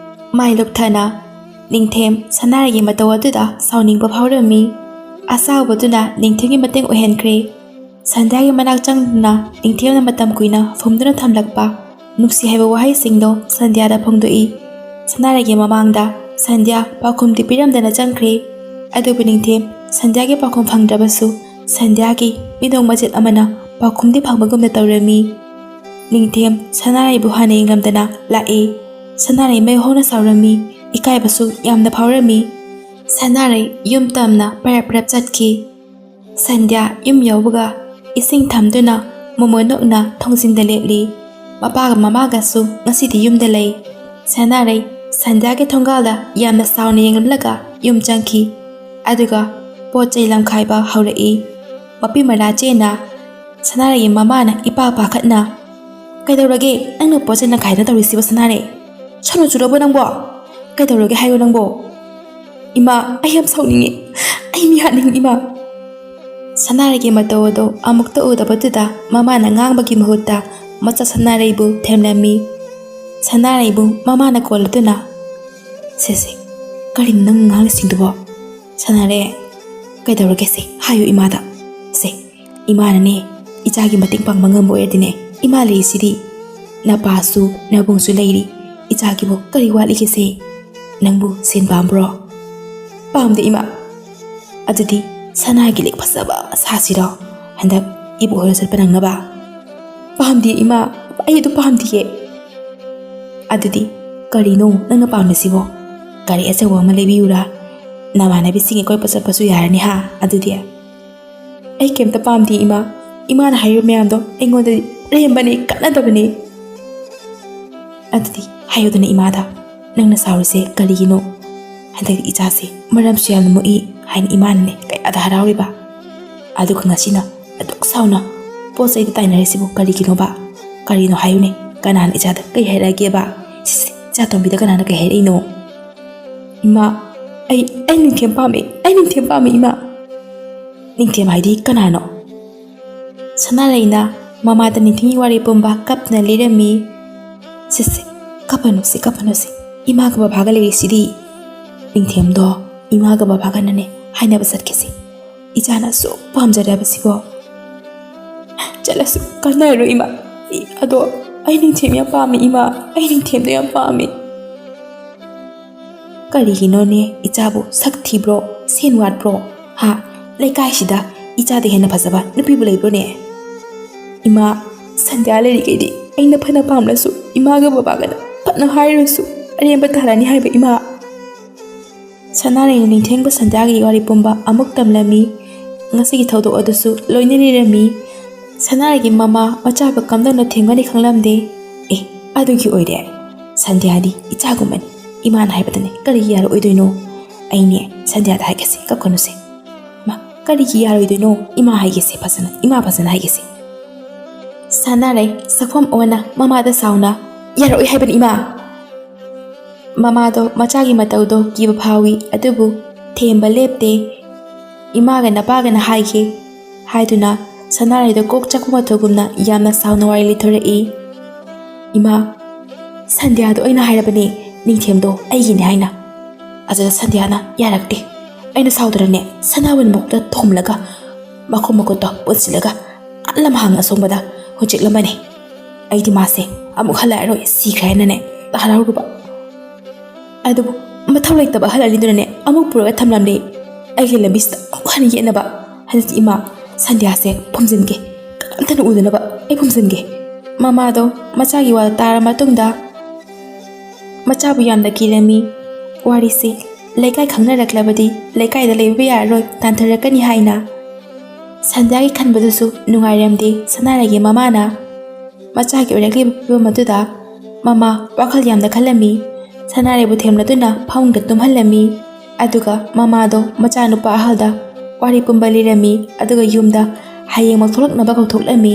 ꯃꯥꯏ ꯂꯨꯞꯊꯅ ꯅꯤꯡꯊꯦꯝ ꯁꯅꯥꯔꯩꯒꯤ ꯃꯇꯧ ꯑꯗꯨꯗ ꯁꯥꯎꯅꯤꯡꯕ ꯐꯥꯎꯔꯝꯃꯤ꯫ ꯑꯁꯥꯎꯕꯗꯨꯅ ꯅꯤꯡꯊꯦꯝꯒꯤ ꯃꯇꯦꯡ ꯑꯣꯏꯍꯟꯈ꯭ꯔꯦ꯫ ꯁꯟꯙ꯭ꯌꯥꯒꯤ ꯃꯅꯥꯛ ꯆꯪꯗꯨꯅ ꯅꯤꯡꯊꯦꯝꯅ ꯃꯇꯝ ꯀꯨꯏꯅ ꯐꯨꯝꯗꯨꯅ ꯊꯝꯂꯛꯄ ꯅꯨꯡꯁꯤ ꯍꯥꯏꯕ ꯋꯥꯍꯩꯁꯤꯡꯗꯣ ꯁꯟꯙ꯭ꯌꯥꯗ ꯐꯣꯡꯗꯣꯛꯏ꯫ ꯁꯅꯥꯔꯩꯒꯤ ꯃꯃꯥꯡꯗ ꯁꯟꯙ꯭ꯌꯥ ꯄꯥꯎꯈꯨꯝꯗꯤ ꯄꯤꯔꯝꯗꯅ ꯆꯪꯈ꯭ꯔꯦ꯫ ꯑꯗꯨꯕꯨ ꯅꯤꯡꯊꯦꯝ ꯁꯟꯙ꯭ꯌꯥꯒꯤ ꯄꯥꯎꯈꯨꯝ ꯐꯪꯗ꯭ꯔꯕꯁꯨ ꯁꯟꯙ꯭ꯌꯥꯒꯤ ꯃꯤꯅꯣꯛ ꯃꯆꯦꯠ ꯑꯃꯅ ꯄꯥꯎꯈꯨꯝꯗꯤ ꯐꯪꯕꯒꯨꯝꯅ ꯇꯧꯔꯝꯃꯤ꯫ ꯅꯤꯡꯊꯦꯝ ꯁꯅꯥꯔꯩꯕꯨ ꯍꯥꯟꯅ ꯌꯦꯡꯂꯝꯗꯅ ꯂꯥꯛꯏ꯫ ꯁꯅꯥꯔꯩ ꯃꯩ ꯍꯧꯅ ꯁꯥꯎꯔꯝꯃꯤ, ꯏꯀꯥꯏꯕꯁꯨ ꯌꯥꯝꯅ ꯐꯥꯎꯔꯝꯃꯤ꯫ ꯁꯅꯥꯔꯩ ꯌꯨꯝ ꯇꯝꯅ ꯄꯔꯞ ꯄꯔꯞ ꯆꯠꯈꯤ꯫ ꯁꯟꯙ꯭ꯌꯥ ꯌꯨꯝ ꯌꯧꯕꯒ ꯏꯁꯤꯡ ꯊꯝꯗꯨꯅ ꯃꯣꯃꯣꯟ ꯅꯣꯛꯅ ꯊꯣꯡꯖꯤꯟꯗ ꯂꯦꯞꯂꯤ꯫ ꯃꯄꯥꯒ ꯃꯃꯥꯒꯁꯨ ꯉꯁꯤꯗꯤ ꯌꯨꯝꯗ ꯂꯩ꯫ ꯁꯅꯥꯔꯩ ꯁꯟꯙ꯭ꯌꯥꯒꯤ ꯊꯣꯡꯒꯥꯜꯗ ꯌꯥꯝꯅ ꯁꯥꯎꯅ ꯌꯦꯡꯂꯝꯂꯒ ꯌꯨꯝ ꯆꯪꯈꯤ꯫ ꯑꯗꯨꯒ ꯄꯣꯠ ꯆꯩ ꯂꯝꯈꯥꯏꯕ ꯍꯧꯔꯛꯏ꯫ ꯃꯄꯤ ꯃꯔꯥ ꯆꯦꯅ ꯁꯅꯥꯔꯩꯒꯤ ꯃꯃꯥꯅ ꯏꯄꯥ ꯄꯥꯈꯠꯅ, "ꯀꯩꯗꯧꯔꯒꯦ? ꯅꯪꯅ ꯄꯣꯠ ꯆꯩ ꯂꯝꯈꯥꯏꯗꯅ ꯇꯧꯔꯤꯁꯤꯕꯣ, ꯁꯅꯥꯔꯩ? ꯁꯣꯅꯣ ꯆꯨꯔꯕꯣ ꯅꯪꯕꯣ? ꯀꯩꯗꯧꯔꯒꯦ ꯍꯥꯏꯌꯣ ꯅꯪꯕꯣ?" "ꯏꯃꯥ, ꯑꯩ ꯌꯥꯝ ꯁꯥꯎꯅꯤꯡꯉꯦ꯫ ꯑꯩ ꯃꯤ ꯍꯥꯠꯅꯤꯡꯉꯤ, ꯏꯃꯥ꯫" ꯁꯅꯥꯔꯩꯒꯤ ꯃꯇꯧ ꯑꯗꯨ ꯑꯃꯨꯛꯇ ꯎꯗꯕꯗꯨꯗ ꯃꯃꯥꯅ ꯉꯥꯡꯕꯒꯤ ꯃꯍꯨꯠꯇ ꯃꯆꯥ ꯁꯅꯥꯔꯩꯕꯨ ꯊꯦꯝꯂꯝꯃꯤ꯫ ꯁꯅꯥꯔꯩꯕꯨ ꯃꯃꯥꯅ ꯀꯣꯜꯂꯗꯨꯅ, "ꯁꯦ, ꯁꯦ, ꯀꯔꯤꯅꯣ ꯅꯪ ꯉꯥꯡꯂꯤꯁꯤꯡꯗꯨꯕꯣ? ꯁꯅꯥꯔꯩ, ꯀꯩꯗꯧꯔꯒꯦ? ꯁꯦ, ꯍꯥꯏꯌꯨ ꯏꯃꯥꯗ꯫ ꯁꯦ, ꯏꯃꯥꯅꯅꯦ, ꯏꯆꯥꯒꯤ ꯃꯇꯦꯡ ꯄꯥꯡꯕ ꯉꯝꯕ ꯑꯣꯏꯔꯗꯤꯅꯦ, ꯏꯃꯥ ꯂꯩꯔꯤꯁꯤꯗꯤ꯫ ꯅꯄꯥꯁꯨ ꯅꯕꯨꯡꯁꯨ ꯂꯩꯔꯤ꯫ ꯏꯆꯥꯒꯤꯕꯨ ꯀꯔꯤ ꯋꯥꯠꯂꯤꯒꯦꯁꯦ? ꯅꯪꯕꯨ ꯁꯦꯟ ꯄꯥꯝꯕ꯭ꯔꯣ?" "ꯄꯥꯝꯗꯦ ꯏꯃꯥ꯫" "ꯑꯗꯨꯗꯤ ꯁꯅꯥꯒꯤ ꯂꯤꯛ ꯐꯖꯕ ꯁꯥꯁꯤꯔꯣ, ꯍꯟꯗꯛ ꯏꯕꯣꯛ ꯍꯣꯏꯔꯣꯝ ꯆꯠꯄ ꯅꯪꯅꯕ?" "ꯄꯥꯝꯗꯦ ꯏꯃꯥ, ꯑꯩ ꯑꯗꯨ ꯄꯥꯝꯗꯤꯌꯦ꯫" "ꯑꯗꯨꯗꯤ ꯀꯔꯤꯅꯣ ꯅꯪꯅ ꯄꯥꯝꯂꯤꯁꯤꯕꯣ? ꯒꯥꯔꯤ ꯑꯆꯧꯕ ꯑꯃ ꯂꯩꯕꯤꯌꯨꯔꯥ? ꯅꯃꯥꯟꯅꯕꯤꯁꯤꯡꯒ ꯀꯣꯏꯕ ꯆꯠꯄꯁꯨ ꯌꯥꯔꯅꯤ ꯍꯥ ꯑꯗꯨꯗꯤ?" "ꯑꯩ ꯀꯩꯝꯇ ꯄꯥꯝꯗꯦ ꯏꯃꯥ꯫ ꯏꯃꯥꯅ ꯍꯥꯏꯔꯤꯕ ꯃꯌꯥꯝꯗꯣ ꯑꯩꯉꯣꯟꯗꯗꯤ ꯑꯔꯦꯝꯕꯅꯤ, ꯀꯥꯟꯅꯗꯕꯅꯤ꯫" "ꯑꯗꯨꯗꯤ ꯍꯥꯏꯌꯨꯗꯅ ꯏꯃꯥꯗ, ꯅꯪꯅ ꯁꯥꯎꯔꯤꯁꯦ ꯀꯔꯤꯒꯤꯅꯣ? ꯍꯟꯗꯛꯇꯤ ꯏꯆꯥꯁꯦ ꯃꯔꯝꯁꯨ ꯌꯥꯝꯅ ꯃꯣꯛꯏ ꯍꯥꯏꯅ ꯏꯃꯥꯅꯅꯦ ꯀꯌꯥꯗ ꯍꯔꯥꯎꯔꯤꯕ꯫ ꯑꯗꯨꯒ ꯉꯁꯤꯅ ꯑꯗꯨꯛ ꯁꯥꯎꯅ ꯄꯣꯠ ꯆꯩꯗ ꯇꯥꯏꯅꯔꯤꯁꯤꯕꯨ ꯀꯔꯤꯒꯤꯅꯣꯕ? ꯀꯔꯤꯅꯣ ꯍꯥꯏꯌꯨꯅꯦ? ꯀꯅꯥꯅ ꯏꯆꯥꯗ ꯀꯩ ꯍꯥꯏꯔꯛꯑꯒꯦꯕ? ꯁꯤꯁ, ꯏꯆꯥ ꯇꯣꯝꯕꯤꯗ ꯀꯅꯥꯅ ꯀꯩ ꯍꯥꯏꯔꯛꯏꯅꯣ?" "ꯏꯃꯥ, ꯑꯩ, ꯑꯩ ꯅꯤꯡꯊꯦꯝ ꯄꯥꯝꯃꯦ, ꯑꯩ ꯅꯤꯡꯊꯦꯝ ꯄꯥꯝꯃꯦ ꯏꯃꯥ꯫" "ꯅꯤꯡꯊꯦꯝ ꯍꯥꯏꯗꯤ ꯀꯅꯥꯅꯣ?" ꯁꯅꯥꯔꯩꯅ ꯃꯃꯥꯗ ꯅꯤꯡꯊꯦꯝꯒꯤ ꯋꯥꯔꯤ ꯄꯨꯝꯕ ꯀꯞꯅ ꯂꯤꯔꯝꯃꯤ꯫ "ꯁꯦ, ꯁꯦ, ꯀꯞꯄꯅꯨꯁꯦ, ꯀꯞꯄꯅꯨꯁꯦ꯫ ꯏꯃꯥꯒ ꯕꯕꯥꯒ ꯂꯩꯔꯤꯁꯤꯗꯤ꯫ ꯅꯤꯡꯊꯦꯝꯗꯣ ꯏꯃꯥꯒ ꯕꯕꯥꯒꯅꯅꯦ ꯍꯥꯏꯅꯕ ꯆꯠꯈꯤꯁꯦ꯫ ꯏꯆꯥꯅ ꯑꯁꯨꯛ ꯄꯥꯝꯖꯔꯕꯁꯤꯕꯣ꯫" "ꯆꯠꯂꯁꯨ ꯀꯥꯟꯅꯔꯣꯏ ꯏꯃꯥ꯫ ꯑꯗꯣ ꯑꯩ ꯅꯤꯡꯊꯦꯝ ꯌꯥꯝ ꯄꯥꯝꯃꯤ ꯏꯃꯥ, ꯑꯩ ꯅꯤꯡꯊꯦꯝꯗꯣ ꯌꯥꯝ ꯄꯥꯝꯃꯤ꯫" "ꯀꯔꯤꯒꯤꯅꯣꯅꯦ ꯏꯆꯥꯕꯨ? ꯁꯛ ꯊꯤꯕ꯭ꯔꯣ? ꯁꯦꯟ ꯋꯥꯠꯄ꯭ꯔꯣ? ꯍꯥ? ꯂꯩꯀꯥꯏꯁꯤꯗ ꯏꯆꯥꯗ ꯍꯦꯟꯅ ꯐꯖꯕ ꯅꯨꯄꯤꯕꯨ ꯂꯩꯕ꯭ꯔꯣꯅꯦ?" "ꯏꯃꯥ, ꯁꯟꯙ꯭ꯌꯥ ꯂꯩꯔꯤꯈꯩꯗꯤ ꯑꯩꯅ ꯐꯅ ꯄꯥꯝꯂꯁꯨ, ꯏꯃꯥꯒ ꯕꯕꯥꯒꯅ ꯐꯅ ꯍꯥꯏꯔꯁꯨ ꯑꯔꯦꯝꯕ ꯇꯥꯔꯅꯤ ꯍꯥꯏꯕ ꯏꯃꯥ꯫" ꯁꯅꯥꯔꯩꯅ ꯅꯤꯡꯊꯦꯝꯒ ꯁꯟꯙ꯭ꯌꯥꯒꯤ ꯋꯥꯔꯤ ꯄꯨꯝꯕ ꯑꯃꯨꯛ ꯇꯝꯂꯝꯃꯤ꯫ ꯉꯁꯤꯒꯤ ꯊꯧꯗꯣꯛ ꯑꯗꯨꯁꯨ ꯂꯣꯏꯅ ꯂꯤꯔꯝꯃꯤ꯫ ꯁꯅꯥꯔꯩꯒꯤ ꯃꯃꯥ ꯃꯆꯥꯕꯨ ꯀꯝꯗꯧꯅ ꯊꯦꯝꯒꯅꯤ ꯈꯪꯂꯝꯗꯦ꯫ ꯑꯦ, ꯑꯗꯨꯒꯤ ꯑꯣꯏꯔꯦ꯫ ꯁꯟꯙ꯭ꯌꯥꯗꯤ ꯏꯆꯥꯒꯨꯝꯕꯅꯤ꯫ ꯏꯃꯥꯅ ꯍꯥꯏꯕꯗꯅꯦ ꯀꯔꯤꯒꯤ ꯌꯥꯔꯛꯑꯣꯏꯗꯣꯏꯅꯣ? ꯑꯩꯅꯦ ꯁꯟꯙ꯭ꯌꯥꯗ ꯍꯥꯏꯒꯦꯁꯦ, ꯀꯞꯀꯅꯨꯁꯦ꯫ ꯃꯥ, ꯀꯔꯤꯒꯤ ꯌꯥꯔꯣꯏꯗꯣꯏꯅꯣ? ꯏꯃꯥ ꯍꯥꯏꯒꯦꯁꯦ ꯐꯖꯅ, ꯏꯃꯥ ꯐꯖꯅ ꯍꯥꯏꯒꯦꯁꯦ꯫ ꯁꯥꯟꯅꯔꯩ ꯁꯛꯐꯝ ꯑꯣꯟꯅ ꯃꯃꯥꯗ ꯁꯥꯎꯅ, "ꯌꯥꯔꯛꯑꯣꯏ ꯍꯥꯏꯕꯅꯤ ꯏꯃꯥ!" ꯃꯃꯥꯗꯣ ꯃꯆꯥꯒꯤ ꯃꯇꯧꯗꯣ ꯀꯤꯕ ꯐꯥꯎꯏ, ꯑꯗꯨꯕꯨ ꯊꯦꯝꯕ ꯂꯦꯞꯇꯦ꯫ "ꯏꯃꯥꯒ ꯅꯄꯥꯒꯅ ꯍꯥꯏꯒꯦ" ꯍꯥꯏꯗꯨꯅ ꯁꯅꯥꯔꯩꯗ ꯀꯣꯛ ꯆꯥꯛꯄ ꯃꯇꯧꯒꯨꯝꯅ ꯌꯥꯝꯅ ꯁꯥꯎꯅ ꯋꯥꯔꯤ ꯂꯤꯊꯣꯔꯛꯏ꯫ "ꯏꯃꯥ, ꯁꯟꯙ꯭ꯌꯥꯗꯣ ꯑꯩꯅ ꯍꯥꯏꯔꯕꯅꯦ, ꯅꯤꯡꯊꯦꯝꯗꯣ ꯑꯩꯒꯤꯅꯦ ꯍꯥꯏꯅ꯫ ꯑꯗꯨꯗ ꯁꯟꯙ꯭ꯌꯥꯅ ꯌꯥꯔꯛꯇꯦ꯫ ꯑꯩꯅ ꯁꯥꯎꯗꯅꯅꯦ ꯁꯅꯥꯕꯨꯟ ꯃꯀꯣꯛꯇ ꯊꯣꯝꯂꯒ ꯃꯈꯣꯡ ꯃꯈꯨꯠꯇꯣ ꯄꯨꯟꯁꯤꯜꯂꯒ ꯂꯝꯍꯥꯡ ꯑꯁꯣꯡꯕꯗ ꯍꯨꯟꯆꯤꯛꯂꯝꯕꯅꯤ꯫ ꯑꯩꯗꯤ ꯃꯥꯁꯦ ꯑꯃꯨꯛ ꯍꯜꯂꯛꯑꯔꯣꯏ, ꯁꯤꯈ꯭ꯔꯦ ꯍꯥꯏꯅꯅꯦ ꯍꯔꯥꯎꯔꯨꯕ꯫ ꯑꯗꯨꯕꯨ ꯃꯊꯧ ꯂꯩꯇꯕ ꯑꯍꯜ ꯑꯅꯤꯗꯨꯅꯅꯦ ꯑꯃꯨꯛ ꯄꯨꯔꯒ ꯊꯝꯂꯝꯂꯦ꯫ ꯑꯩꯒꯤ ꯂꯝꯕꯤꯁꯤꯗ ꯑꯃꯨꯛ ꯍꯟꯅ ꯌꯦꯠꯅꯕ꯫ ꯍꯧꯖꯤꯛꯇꯤ ꯏꯃꯥ, ꯁꯟꯙ꯭ꯌꯥꯁꯦ ꯐꯨꯝꯖꯤꯟꯒꯦ, ꯀꯅꯥꯝꯇꯅ ꯎꯗꯅꯕ ꯑꯩ ꯐꯨꯝꯖꯤꯟꯒꯦ꯫" ꯃꯃꯥꯗꯣ ꯃꯆꯥꯒꯤ ꯋꯥ ꯇꯥꯔ ꯃꯇꯨꯡꯗ ꯃꯆꯥꯕꯨ ꯌꯥꯝꯅ ꯀꯤꯔꯝꯃꯤ꯫ ꯋꯥꯔꯤꯁꯦ ꯂꯩꯀꯥꯏ ꯈꯪꯅꯔꯛꯂꯕꯗꯤ ꯂꯩꯀꯥꯏꯗ ꯂꯩꯕ ꯌꯥꯔꯔꯣꯏ, ꯇꯥꯟꯊꯔꯛꯀꯅꯤ ꯍꯥꯏꯅ꯫ ꯁꯟꯙ꯭ꯌꯥꯒꯤ ꯈꯟꯕꯗꯨꯁꯨ ꯅꯨꯡꯉꯥꯏꯔꯝꯗꯦ ꯁꯅꯥꯔꯩꯒꯤ ꯃꯃꯥꯅ꯫ ꯃꯆꯥꯒꯤ ꯑꯣꯏꯔꯛꯂꯤꯕ ꯐꯤꯕꯝ ꯑꯗꯨꯗ ꯃꯃꯥ ꯋꯥꯈꯜ ꯌꯥꯝꯅ ꯈꯜꯂꯝꯃꯤ꯫ ꯁꯅꯥꯔꯩꯕꯨ ꯊꯦꯝꯂꯗꯨꯅ ꯐꯃꯨꯡꯗ ꯇꯨꯝꯍꯜꯂꯝꯃꯤ꯫ ꯑꯗꯨꯒ ꯃꯃꯥꯗꯣ ꯃꯆꯥꯅꯨꯄꯥ ꯑꯍꯜꯗ ꯋꯥꯔꯤ ꯄꯨꯝꯕ ꯂꯤꯔꯝꯃꯤ꯫ ꯑꯗꯨꯒ ꯌꯨꯝꯗ ꯍꯌꯦꯡꯃꯛ ꯊꯣꯛꯂꯛꯅꯕ ꯀꯧꯊꯣꯛꯂꯝꯃꯤ꯫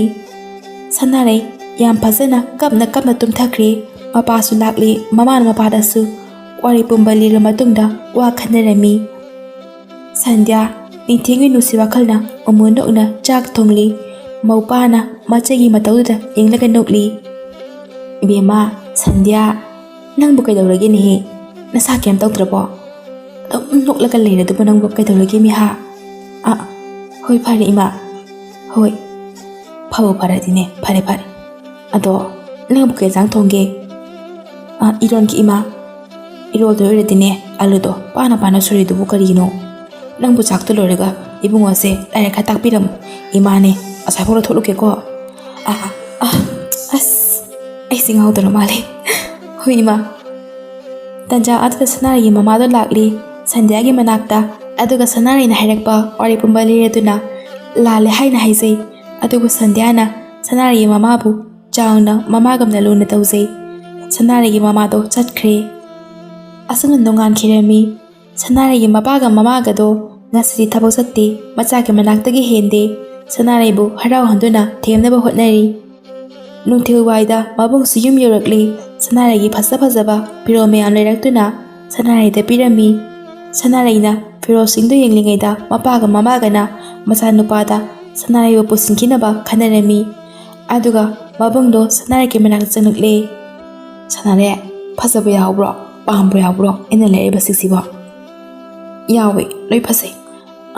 ꯁꯅꯥꯔꯩ ꯌꯥꯝ ꯐꯖꯅ ꯀꯞꯅ ꯀꯞꯅ ꯇꯨꯝꯊꯈ꯭ꯔꯦ꯫ ꯃꯄꯥꯁꯨ ꯂꯥꯛꯂꯤ꯫ ꯃꯃꯥꯅ ꯃꯄꯥꯗꯁꯨ ꯋꯥꯔꯤ ꯄꯨꯝꯕ ꯂꯤꯔꯕ ꯃꯇꯨꯡꯗ ꯋꯥ ꯈꯟꯅꯔꯝꯃꯤ꯫ ꯁꯟꯙ꯭ꯌꯥ ꯅꯤꯡꯊꯦꯝꯒꯤ ꯅꯨꯡꯁꯤ ꯋꯥꯈꯜꯅ ꯎꯃꯨ ꯅꯣꯛꯅ ꯆꯥꯛ ꯊꯣꯡꯂꯤ꯫ ꯃꯧꯄꯥꯅ ꯃꯆꯩꯒꯤ ꯃꯇꯧꯗꯨꯗ ꯌꯦꯡꯂꯒ ꯅꯣꯛꯂꯤ꯫ "ꯏꯕꯦꯝꯃ, ꯁꯟꯙ꯭ꯌꯥ, ꯅꯪꯕꯨ ꯀꯩꯗꯧꯔꯒꯦꯅꯦꯍꯦ? ꯅꯁꯥ ꯀꯩꯝ ꯇꯧꯗ꯭ꯔꯕꯣ? ꯑꯗꯨꯝ ꯅꯣꯛꯂꯒ ꯂꯩꯔꯗꯨꯕꯨ ꯅꯪꯕꯨ ꯀꯩꯗꯧꯔꯒꯦ ꯃꯤꯍꯥ?" "ꯑ, ꯍꯣꯏ, ꯐꯔꯦ ꯏꯃꯥ꯫ ꯍꯣꯏ, ꯐꯕꯨ ꯐꯔꯗꯤꯅꯦ, ꯐꯔꯦ, ꯐꯔꯦ꯫ ꯑꯗꯣ ꯅꯪꯕꯨ ꯀꯩ ꯏꯟꯖꯥꯡ ꯊꯣꯡꯒꯦ?" "ꯑ, ꯏꯔꯣꯟꯒꯦ ꯏꯃꯥ꯫ ꯏꯔꯣꯜꯗꯣꯏ ꯑꯣꯏꯔꯗꯤꯅꯦ, ꯑꯂꯨꯗꯣ ꯄꯥꯅ ꯄꯥꯅ ꯁꯣꯏꯔꯤꯗꯨꯕꯨ ꯀꯔꯤꯒꯤꯅꯣ? ꯅꯪꯕꯨ ꯆꯥꯛꯇꯣ ꯂꯣꯏꯔꯒ ꯏꯕꯨꯡꯉꯣꯁꯦ ꯂꯥꯏꯔꯤꯛ ꯈꯔ ꯇꯥꯛꯄꯤꯔꯝꯃꯨ꯫ ꯏꯃꯥꯅꯦ ꯑꯁ꯭ꯋꯥꯏꯐꯥꯎ ꯂꯧꯊꯣꯛꯂꯨꯒꯦꯀꯣ꯫" "ꯑ, ꯑ, ꯑꯁ, ꯑꯩꯁꯦ ꯉꯥꯎꯗꯧꯔ ꯃꯥꯜꯂꯦ꯫ ꯍꯣꯏ ꯏꯃꯥ꯫" ꯇꯟꯖꯥ ꯑꯗꯨꯗ ꯁꯅꯥꯔꯩꯒꯤ ꯃꯃꯥꯗꯣ ꯂꯥꯛꯂꯤ ꯁꯟꯙ꯭ꯌꯥꯒꯤ ꯃꯅꯥꯛꯇ꯫ ꯑꯗꯨꯒ ꯁꯅꯥꯔꯩꯅ ꯍꯥꯏꯔꯛꯄ ꯋꯥꯔꯤ ꯄꯨꯝꯕ ꯂꯤꯔꯗꯨꯅ ꯂꯥꯜꯂꯦ ꯍꯥꯏꯅ ꯍꯥꯏꯖꯩ꯫ ꯑꯗꯨꯕꯨ ꯁꯟꯙ꯭ꯌꯥꯅ ꯁꯅꯥꯔꯩꯒꯤ ꯃꯃꯥꯕꯨ ꯆꯥꯎꯅ ꯃꯃꯥꯒꯨꯝꯅ ꯂꯨꯅ ꯇꯧꯖꯩ꯫ ꯁꯅꯥꯔꯩꯒꯤ ꯃꯃꯥꯗꯣ ꯆꯠꯈ꯭ꯔꯦ꯫ ꯑꯁꯨꯝꯅ ꯅꯣꯡꯉꯥꯟꯈꯤꯔꯝꯃꯤ꯫ ꯁꯅꯥꯔꯩꯒꯤ ꯃꯄꯥꯒ ꯃꯃꯥꯒꯗꯣ ꯉꯁꯤꯗꯤ ꯊꯕꯛ ꯆꯠꯇꯦ, ꯃꯆꯥꯒꯤ ꯃꯅꯥꯛꯇꯒꯤ ꯍꯦꯟꯗꯦ꯫ ꯁꯅꯥꯔꯩꯕꯨ ꯍꯔꯥꯎꯍꯟꯗꯨꯅ ꯊꯦꯝꯅꯕ ꯍꯣꯠꯅꯔꯤ꯫ ꯅꯨꯡꯊꯤꯜ ꯋꯥꯏꯗ ꯃꯕꯨꯡꯁꯨ ꯌꯨꯝ ꯌꯧꯔꯛꯂꯤ꯫ ꯁꯅꯥꯔꯩꯒꯤ ꯐꯖ ꯐꯖꯕ ꯐꯤꯔꯣꯜ ꯃꯌꯥꯝ ꯂꯩꯔꯛꯇꯨꯅ ꯁꯅꯥꯔꯩꯗ ꯄꯤꯔꯝꯃꯤ꯫ ꯁꯅꯥꯔꯩꯅ ꯐꯤꯔꯣꯜꯁꯤꯡꯗꯨ ꯌꯦꯡꯂꯤꯉꯩꯗ ꯃꯄꯥꯒ ꯃꯃꯥꯒꯅ ꯃꯆꯥꯅꯨꯄꯥꯗ ꯁꯅꯥꯔꯩꯕꯨ ꯄꯨꯁꯤꯟꯈꯤꯅꯕ ꯈꯟꯅꯔꯝꯃꯤ꯫ ꯑꯗꯨꯒ ꯃꯕꯨꯡꯗꯣ ꯁꯅꯥꯔꯩꯒꯤ ꯃꯅꯥꯛꯇ ꯆꯪꯂꯛꯂꯦ꯫ "ꯁꯅꯥꯔꯩ, ꯐꯖꯕ ꯌꯥꯎꯕ꯭ꯔꯣ? ꯄꯥꯝꯕ ꯌꯥꯎꯕ꯭ꯔꯣ ꯑꯩꯅ ꯂꯩꯔꯛꯏꯕꯁꯤꯡꯁꯤꯕꯣ?" "ꯌꯥꯎꯋꯦ, ꯂꯣꯏ ꯐꯖꯩ꯫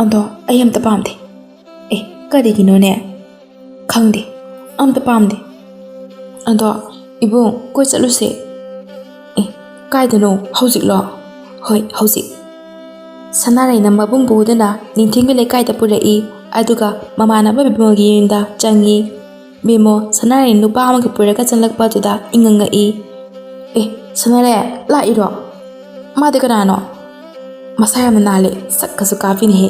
ꯑꯗꯣ ꯑꯩ ꯑꯝꯇ ꯄꯥꯝꯗꯦ꯫" "ꯑꯦ, ꯀꯔꯤꯒꯤꯅꯣꯅꯦ?" "ꯈꯪꯗꯦ, ꯑꯝꯇ ꯄꯥꯝꯗꯦ꯫" "ꯑꯗꯣ ꯏꯕꯨꯡ, ꯀꯣꯏ ꯆꯠꯂꯨꯁꯦ꯫" "ꯑꯦ, ꯀꯥꯏꯗꯅꯣ? ꯍꯧꯖꯤꯛꯂꯣ?" "ꯍꯣꯏ, ꯍꯧꯖꯤꯛ꯫" ꯁꯅꯥꯔꯩꯅ ꯃꯕꯨꯡ ꯄꯨꯗꯨꯅ ꯅꯤꯡꯊꯦꯝꯒꯤ ꯂꯩꯀꯥꯏꯗ ꯄꯨꯔꯛꯏ꯫ ꯑꯗꯨꯒ ꯃꯃꯥꯟꯅꯕ ꯕꯤꯃꯣꯜꯒꯤ ꯌꯨꯝꯗ ꯆꯪꯉꯤ꯫ ꯕꯤꯃꯣꯜ ꯁꯅꯥꯔꯩ ꯅꯨꯄꯥ ꯑꯃꯒ ꯄꯨꯔꯒ ꯆꯪꯂꯛꯄ ꯑꯗꯨꯗ ꯏꯉꯛ ꯉꯛꯏ꯫ "ꯑꯦ, ꯁꯅꯥꯔꯩ, ꯂꯥꯛꯏꯔꯣ? ꯃꯥꯗꯤ ꯀꯅꯥꯅꯣ? ꯃꯁꯥ ꯌꯥꯝꯅ ꯅꯥꯜꯂꯦ, ꯁꯛꯀꯁꯨ ꯀꯥꯞꯄꯤꯅꯦꯍꯦ꯫"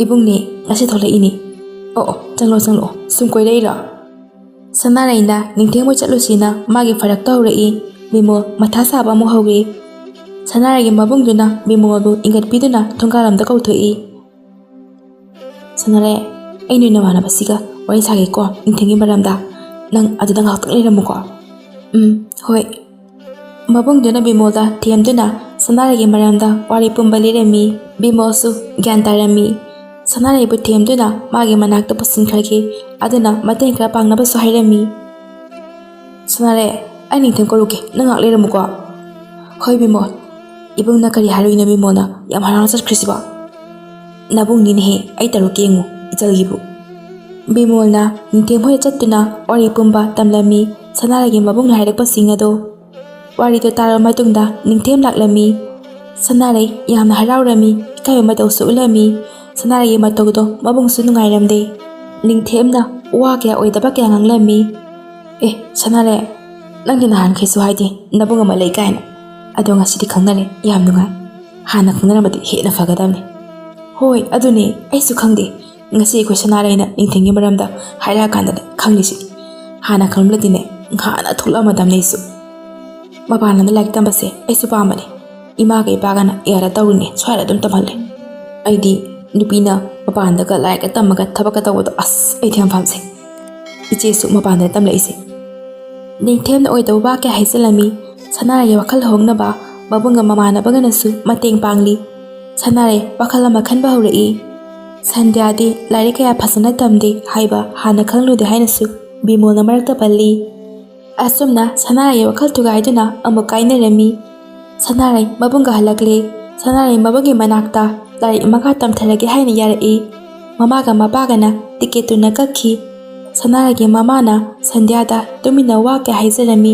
"ꯏꯕꯨꯡꯅꯦ, ꯉꯁꯤ ꯊꯣꯛꯂꯛꯏꯅꯦ꯫" "ꯑꯣ, ꯑꯣ, ꯆꯪꯂꯣ, ꯆꯪꯂꯣ, ꯁꯨꯝ ꯀꯣꯏꯔꯛꯏꯔꯣ?" ꯁꯅꯥꯔꯩꯅ ꯅꯤꯡꯊꯦꯝ ꯍꯣꯏ ꯆꯠꯂꯨꯁꯤꯅ ꯃꯥꯒꯤ ꯐꯔꯛꯇ ꯍꯧꯔꯛꯏ꯫ ꯕꯤꯃꯣꯜ ꯃꯊꯥ ꯁꯥꯕ ꯑꯃꯨꯛ ꯍꯧꯔꯤ꯫ ꯁꯅꯥꯔꯩꯒꯤ ꯃꯕꯨꯡꯗꯨꯅ ꯕꯤꯃꯣꯜꯕꯨ ꯏꯟꯈꯠꯄꯤꯗꯨꯅ ꯊꯣꯡꯒꯥꯜꯂꯣꯝꯗ ꯀꯧꯊꯣꯛꯏ꯫ "ꯁꯅꯥꯔꯩ, ꯑꯩ ꯅꯣꯏ ꯅꯃꯥꯟꯅꯕꯁꯤꯒ ꯋꯥꯔꯤ ꯁꯥꯒꯦꯀꯣ, ꯅꯤꯡꯊꯦꯝꯒꯤ ꯃꯔꯝꯗ꯫ ꯅꯪ ꯑꯗꯨꯗ ꯉꯥꯏꯍꯥꯛꯇꯪ ꯂꯩꯔꯝꯃꯨꯀꯣ꯫" "ꯎꯝ, ꯍꯣꯏ꯫" ꯃꯕꯨꯡꯗꯨꯅ ꯕꯤꯃꯣꯜꯗ ꯊꯦꯝꯗꯨꯅ ꯁꯅꯥꯔꯩꯒꯤ ꯃꯔꯝꯗ ꯋꯥꯔꯤ ꯄꯨꯝꯕ ꯂꯤꯔꯝꯃꯤ꯫ ꯕꯤꯃꯣꯜꯁꯨ ꯒ꯭ꯌꯥꯟ ꯇꯥꯔꯝꯃꯤ꯫ ꯁꯅꯥꯔꯩꯕꯨ ꯊꯦꯝꯗꯨꯅ ꯃꯥꯒꯤ ꯃꯅꯥꯛꯇ ꯄꯨꯁꯤꯟꯈ꯭ꯔꯒꯦ꯫ ꯑꯗꯨꯅ ꯃꯇꯦꯡ ꯈꯔ ꯄꯥꯡꯅꯕꯁꯨ ꯍꯥꯏꯔꯝꯃꯤ꯫ "ꯁꯅꯥꯔꯩ, ꯑꯩ ꯅꯤꯡꯊꯦꯝ ꯀꯧꯔꯨꯒꯦ, ꯅꯪ ꯉꯥꯏꯍꯥꯛ ꯂꯩꯔꯝꯃꯨꯀꯣ꯫" "ꯍꯣꯏ ꯕꯤꯃꯣꯜ꯫" "ꯏꯕꯨꯡꯅ ꯀꯔꯤ ꯍꯥꯏꯔꯨꯏꯅꯣ ꯕꯤꯃꯣꯜꯅ ꯌꯥꯝ ꯍꯔꯥꯎꯅ ꯆꯠꯈ꯭ꯔꯤꯁꯤꯕꯣ?" "ꯅꯕꯨꯡꯅꯤꯅꯦꯍꯦ, ꯑꯩ ꯇꯧꯔꯛꯀꯦ ꯌꯦꯡꯉꯨ, ꯏꯆꯜꯒꯤꯕꯨ꯫" ꯕꯤꯃꯣꯜꯅ ꯅꯤꯡꯊꯦꯝ ꯍꯣꯏꯗ ꯆꯠꯇꯨꯅ ꯋꯥꯔꯤ ꯄꯨꯝꯕ ꯇꯝꯂꯝꯃꯤ꯫ ꯁꯅꯥꯔꯩꯒꯤ ꯃꯕꯨꯡꯅ ꯍꯥꯏꯔꯛꯄꯁꯤꯡ ꯑꯗꯣ꯫ ꯋꯥꯔꯤꯗꯨ ꯇꯥꯔꯕ ꯃꯇꯨꯡꯗ ꯅꯤꯡꯊꯦꯝ ꯂꯥꯛꯂꯝꯃꯤ꯫ ꯁꯅꯥꯔꯩ ꯌꯥꯝꯅ ꯍꯔꯥꯎꯔꯝꯃꯤ, ꯏꯀꯥꯏꯕ ꯃꯇꯧꯁꯨ ꯎꯠꯂꯝꯃꯤ꯫ ꯁꯅꯥꯔꯩꯒꯤ ꯃꯇꯧꯗꯣ ꯃꯕꯨꯡꯁꯨ ꯅꯨꯡꯉꯥꯏꯔꯝꯗꯦ꯫ ꯅꯤꯡꯊꯦꯝꯅ ꯋꯥ ꯀꯌꯥ ꯑꯣꯏꯗꯕ ꯀꯌꯥ ꯉꯥꯡꯂꯝꯃꯤ꯫ "ꯑꯦ, ꯁꯅꯥꯔꯩ, ꯅꯪꯗꯤ ꯅꯍꯥꯟꯈꯩꯁꯨ ꯍꯥꯏꯗꯦ ꯅꯕꯨꯡ ꯑꯃ ꯂꯩ ꯀꯥꯏꯅ꯫ ꯑꯗꯣ ꯉꯁꯤꯗꯤ ꯈꯪꯅꯔꯦ, ꯌꯥꯝ ꯅꯨꯡꯉꯥꯏ꯫ ꯍꯥꯟꯅ ꯈꯪꯅꯔꯝꯃꯗꯤ ꯍꯦꯟꯅ ꯐꯒꯗꯕꯅꯤ꯫" "ꯍꯣꯏ, ꯑꯗꯨꯅꯦ, ꯑꯩꯁꯨ ꯈꯪꯗꯦ꯫ ꯉꯁꯤ ꯑꯩꯈꯣꯏ ꯁꯅꯥꯔꯩꯅ ꯅꯤꯡꯊꯦꯝꯒꯤ ꯃꯔꯝꯗ ꯍꯥꯏꯔꯛꯑꯀꯥꯟꯗꯅꯦ ꯈꯪꯂꯤꯁꯤ꯫ ꯍꯥꯟꯅ ꯈꯪꯂꯝꯂꯗꯤꯅꯦ, ꯉꯍꯥꯟꯅ ꯊꯣꯛꯂꯛꯑꯝꯃꯗꯕꯅꯦ ꯑꯩꯁꯨ꯫" ꯃꯄꯥꯟ ꯂꯝꯗ ꯂꯥꯏꯔꯤꯛ ꯇꯝꯕꯁꯦ ꯑꯩꯁꯨ ꯄꯥꯝꯕꯅꯦ꯫ ꯏꯃꯥꯒ ꯏꯄꯥꯒꯅ ꯑꯦꯌꯥꯗ ꯇꯧꯔꯤꯅꯦ, ꯁ꯭ꯋꯥꯏꯗ ꯑꯗꯨꯝ ꯇꯝꯍꯜꯂꯦ꯫ ꯑꯩꯗꯤ ꯅꯨꯄꯤꯅ ꯃꯄꯥꯟꯗꯒ ꯂꯥꯏꯔꯤꯛꯀ ꯇꯝꯃꯒ ꯊꯕꯛꯀ ꯇꯧꯕꯗꯣ ꯑꯁ ꯑꯩꯗꯤ ꯌꯥꯝ ꯄꯥꯝꯖꯩ꯫ ꯏꯆꯦꯁꯨ ꯃꯄꯥꯟꯗ ꯇꯝꯂꯛꯏꯁꯦ꯫ ꯅꯤꯡꯊꯦꯝꯅ ꯑꯣꯏꯗꯕ ꯋꯥ ꯀꯌꯥ ꯍꯥꯏꯖꯤꯜꯂꯝꯃꯤ꯫ ꯁꯅꯥꯔꯩꯒꯤ ꯋꯥꯈꯜ ꯍꯣꯡꯅꯕ ꯃꯕꯨꯡꯒ ꯃꯃꯥꯟꯅꯕꯒꯅꯁꯨ ꯃꯇꯦꯡ ꯄꯥꯡꯂꯤ꯫ ꯁꯅꯥꯔꯩ ꯋꯥꯈꯜ ꯑꯃ ꯈꯟꯕ ꯍꯧꯔꯛꯏ꯫ ꯁꯟꯙ꯭ꯌꯥꯗꯤ ꯂꯥꯏꯔꯤꯛ ꯀꯌꯥ ꯐꯖꯅ ꯇꯝꯗꯦ ꯍꯥꯏꯕ ꯍꯥꯟꯅ ꯈꯪꯂꯨꯗꯦ ꯍꯥꯏꯅꯁꯨ ꯕꯤꯃꯣꯜꯅ ꯃꯔꯛꯇ ꯄꯜꯂꯤ꯫ ꯑꯁꯨꯝꯅ ꯁꯅꯥꯔꯩꯒꯤ ꯋꯥꯈꯜ ꯊꯨꯒꯥꯏꯗꯨꯅ ꯑꯃꯨꯛ ꯀꯥꯏꯅꯔꯝꯃꯤ꯫ ꯁꯅꯥꯔꯩ ꯃꯕꯨꯡꯒ ꯍꯜꯂꯛꯂꯦ꯫ ꯁꯅꯥꯔꯩ ꯃꯕꯨꯡꯒꯤ ꯃꯅꯥꯛꯇ ꯂꯥꯏꯔꯤꯛ ꯃꯈꯥ ꯇꯝꯊꯔꯒꯦ ꯍꯥꯏꯅ ꯌꯥꯔꯛꯏ꯫ ꯃꯃꯥꯒ ꯃꯄꯥꯒꯅ ꯇꯤꯀꯦꯠꯇꯨꯅ ꯀꯛꯈꯤ꯫ ꯁꯅꯥꯔꯩꯒꯤ ꯃꯃꯥꯅ ꯁꯟꯙ꯭ꯌꯥꯗ ꯇꯨꯃꯤꯟꯅ ꯋꯥ ꯀꯌꯥ ꯍꯥꯏꯖꯔꯝꯃꯤ꯫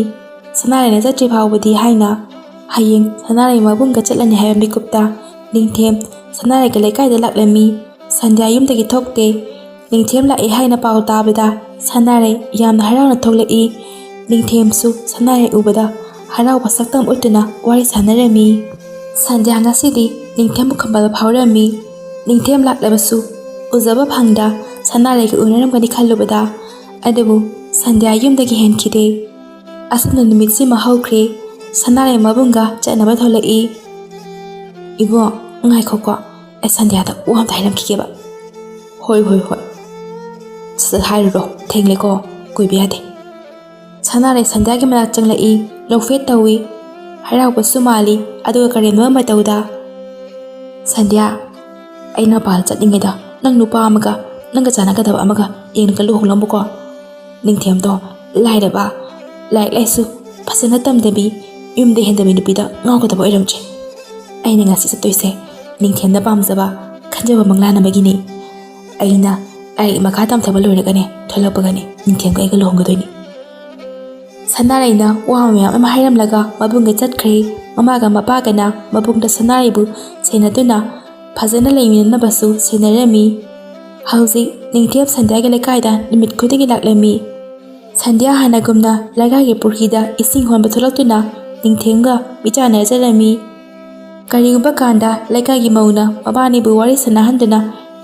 ꯁꯅꯥꯔꯩꯅ ꯆꯠꯇ꯭ꯔꯤ ꯐꯥꯎꯕꯗꯤ ꯍꯥꯏꯅ꯫ ꯍꯌꯦꯡ ꯁꯅꯥꯔꯩ ꯃꯕꯨꯡꯒ ꯆꯠꯂꯅꯤ ꯍꯥꯏꯕ ꯃꯤꯀꯨꯞꯇ ꯅꯤꯡꯊꯦꯝ ꯁꯅꯥꯔꯩꯒꯤ ꯂꯩꯀꯥꯏꯗ ꯂꯥꯛꯂꯝꯃꯤ꯫ ꯁꯟꯙ꯭ꯌꯥ ꯌꯨꯝꯗꯒꯤ ꯊꯣꯛꯇꯦ꯫ ꯅꯤꯡꯊꯦꯝ ꯂꯥꯛꯑꯦ ꯍꯥꯏꯅ ꯄꯥꯎ ꯇꯥꯕꯗ ꯁꯅꯥꯔꯩ ꯌꯥꯝꯅ ꯍꯔꯥꯎꯅ ꯊꯣꯛꯂꯛꯏ꯫ ꯅꯤꯡꯊꯦꯝꯁꯨ ꯁꯅꯥꯔꯩ ꯎꯕꯗ ꯍꯔꯥꯎꯕ ꯁꯛꯇꯝ ꯎꯠꯇꯨꯅ ꯋꯥꯔꯤ ꯁꯥꯟꯅꯔꯝꯃꯤ꯫ ꯁꯟꯙ꯭ꯌꯥ ꯉꯁꯤꯗꯤ ꯅꯤꯡꯊꯦꯝꯕꯨ ꯈꯝꯕꯜ ꯐꯥꯎꯔꯝꯃꯤ꯫ ꯅꯤꯡꯊꯦꯝ ꯂꯥꯛꯂꯕꯁꯨ ꯎꯖꯕ ꯐꯪꯗ ꯁꯅꯥꯔꯩꯒ ꯎꯅꯔꯝꯒꯅꯤ ꯈꯜꯂꯨꯕꯗ, ꯑꯗꯨꯕꯨ ꯁꯟꯙ꯭ꯌꯥ ꯌꯨꯝꯗꯒꯤ ꯍꯦꯟꯈꯤꯗꯦ꯫ ꯑꯁꯨꯝꯅ ꯅꯨꯃꯤꯠꯁꯤꯃ ꯍꯧꯈ꯭ꯔꯦ꯫ ꯁꯅꯥꯔꯩ ꯃꯕꯨꯡꯒ ꯆꯠꯅꯕ ꯊꯣꯛꯂꯛꯏ꯫ "ꯏꯕꯣ, ꯉꯥꯏꯈꯣꯀꯣ, ꯑꯩ ꯁꯟꯙ꯭ꯌꯥꯗ ꯋꯥ ꯑꯝꯇ ꯍꯥꯏꯔꯝꯈꯤꯒꯦꯕ꯫" "ꯍꯣꯏ, ꯍꯣꯏ, ꯍꯣꯏ꯫ ꯁꯠ ꯁꯠ ꯍꯥꯏꯔꯨꯔꯣ, ꯊꯦꯡꯂꯦꯀꯣ, ꯀꯨꯏꯕ ꯌꯥꯗꯦ꯫" ꯁꯅꯥꯔꯩ ꯁꯟꯙ꯭ꯌꯥꯒꯤ ꯃꯅꯥꯛ ꯆꯪꯂꯛꯏ, ꯂꯧꯐꯦꯠ ꯇꯧꯏ, ꯍꯔꯥꯎꯕꯁꯨ ꯃꯥꯜꯂꯤ, ꯑꯗꯨꯒ ꯀꯔꯦꯝꯅꯕ ꯃꯇꯧꯗ, "ꯁꯟꯙ꯭ꯌꯥ, ꯑꯩ ꯃꯄꯥꯟ ꯆꯠꯂꯤꯉꯩꯗ ꯅꯪ ꯅꯨꯄꯥ ꯑꯃꯒ, ꯅꯪꯒ ꯆꯥꯟꯅꯒꯗꯕ ꯑꯃꯒ ꯌꯦꯡꯉꯒ ꯂꯨꯍꯣꯡꯂꯝꯃꯨꯀꯣ꯫ ꯅꯤꯡꯊꯦꯝꯗꯣ ꯂꯥꯏꯔꯕ, ꯂꯥꯏꯔꯤꯛ ꯂꯥꯏꯁꯨ ꯐꯖꯅ ꯇꯝꯗꯕꯤ, ꯌꯨꯝꯗ ꯍꯦꯟꯗꯕꯤ ꯅꯨꯄꯤꯗ ꯉꯥꯎꯒꯗꯕ ꯑꯣꯏꯔꯝꯗ꯭ꯔꯦ꯫ ꯑꯩꯅ ꯉꯁꯤ ꯆꯠꯇꯣꯏꯁꯦ ꯅꯤꯡꯊꯦꯝꯅ ꯄꯥꯝꯖꯕ, ꯈꯟꯖꯕ ꯃꯪꯂꯥꯟ ꯑꯃꯒꯤꯅꯤ꯫ ꯑꯩꯅ ꯂꯥꯏꯔꯤꯛ ꯃꯈꯥ ꯇꯝꯊꯕ ꯂꯣꯏꯔꯒꯅꯦ, ꯊꯣꯛꯂꯛꯄꯒꯅꯦ ꯅꯤꯡꯊꯦꯝꯒ ꯑꯩꯒ ꯂꯨꯍꯣꯡꯒꯗꯣꯏꯅꯤ꯫" ꯁꯅꯥꯔꯩꯅ ꯋꯥ ꯃꯌꯥꯝ ꯑꯃ ꯍꯥꯏꯔꯝꯂꯒ ꯃꯕꯨꯡꯒ ꯆꯠꯈ꯭ꯔꯦ꯫ ꯃꯃꯥꯒ ꯃꯄꯥꯒꯅ ꯃꯕꯨꯡꯗ ꯁꯅꯥꯔꯩꯕꯨ ꯁꯦꯟꯅꯗꯨꯅ ꯐꯖꯅ ꯂꯩꯃꯤꯟꯅꯅꯕꯁꯨ ꯁꯦꯟꯅꯔꯝꯃꯤ꯫ ꯍꯧꯖꯤꯛ ꯅꯤꯡꯊꯦꯝ ꯁꯟꯙ꯭ꯌꯥꯒꯤ ꯂꯩꯀꯥꯏꯗ ꯅꯨꯃꯤꯠ ꯈꯨꯗꯤꯡꯒꯤ ꯂꯥꯛꯂꯝꯃꯤ꯫ ꯁꯟꯙ꯭ꯌꯥ ꯍꯥꯟꯅꯒꯨꯝꯅ ꯂꯩꯀꯥꯏꯒꯤ ꯄꯨꯈ꯭ꯔꯤꯗ ꯏꯁꯤꯡ ꯍꯣꯟꯕ ꯊꯣꯛꯂꯛꯇꯨꯅ ꯅꯤꯡꯊꯦꯝꯒ ꯃꯤꯆꯥꯟꯅꯖꯔꯝꯃꯤ꯫ ꯀꯔꯤꯒꯨꯝꯕ ꯀꯥꯟꯗ ꯂꯩꯀꯥꯏꯒꯤ ꯃꯧꯅ ꯃꯕꯥꯅꯤꯕꯨ ꯋꯥꯔꯤ ꯁꯥꯟꯅꯍꯟꯗꯨꯅ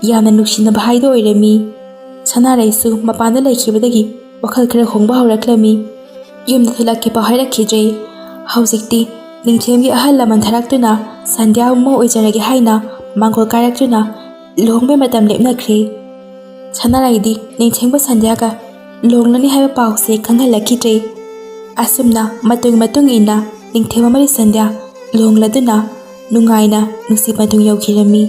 ꯌꯥꯝꯅ ꯅꯨꯡꯁꯤꯅꯕ ꯍꯥꯏꯗꯣ ꯑꯣꯏꯔꯝꯃꯤ꯫ ꯁꯅꯥꯔꯩꯁꯨ ꯃꯄꯥꯟꯗ ꯂꯩꯈꯤꯕꯗꯒꯤ ꯋꯥꯈꯜ ꯈꯔ ꯍꯣꯡꯕ ꯍꯧꯔꯛꯂꯝꯃꯤ꯫ ꯌꯨꯝꯗ ꯊꯣꯛꯂꯛꯈꯤꯕ ꯍꯥꯏꯔꯛꯈꯤꯗ꯭ꯔꯦ꯫ ꯍꯧꯖꯤꯛꯇꯤ ꯅꯤꯡꯊꯦꯝꯒꯤ ꯑꯍꯜ ꯂꯃꯟ ꯊꯥꯔꯛꯇꯨꯅ ꯁꯟꯙ꯭ꯌꯥ ꯑꯃ ꯑꯣꯏꯖꯔꯒꯦ ꯍꯥꯏꯅ ꯃꯥꯡꯒꯣꯜ ꯀꯥꯏꯔꯛꯇꯨꯅ ꯂꯨꯍꯣꯡꯕꯩ ꯃꯇꯝ ꯂꯦꯞꯅꯈ꯭ꯔꯦ꯫ ꯁꯅꯥꯔꯩꯗꯤ ꯅꯤꯡꯊꯦꯝꯒ ꯁꯟꯙ꯭ꯌꯥꯒ ꯂꯨꯍꯣꯡꯂꯅꯤ ꯍꯥꯏꯕ ꯄꯥꯎꯁꯦ ꯈꯪꯍꯜꯂꯛꯈꯤꯗ꯭ꯔꯦ꯫ ꯑꯁꯨꯝꯅ ꯃꯇꯨꯡ ꯃꯇꯨꯡ ꯏꯟꯅ ꯅꯤꯡꯊꯦꯝ ꯑꯃꯗꯤ ꯁꯟꯙ꯭ꯌꯥ ꯂꯨꯍꯣꯡꯂꯗꯨꯅ ꯅꯨꯡꯉꯥꯏꯅ ꯅꯨꯡꯁꯤ ꯄꯟꯊꯨꯡ ꯌꯧꯈꯤꯔꯝꯃꯤ꯫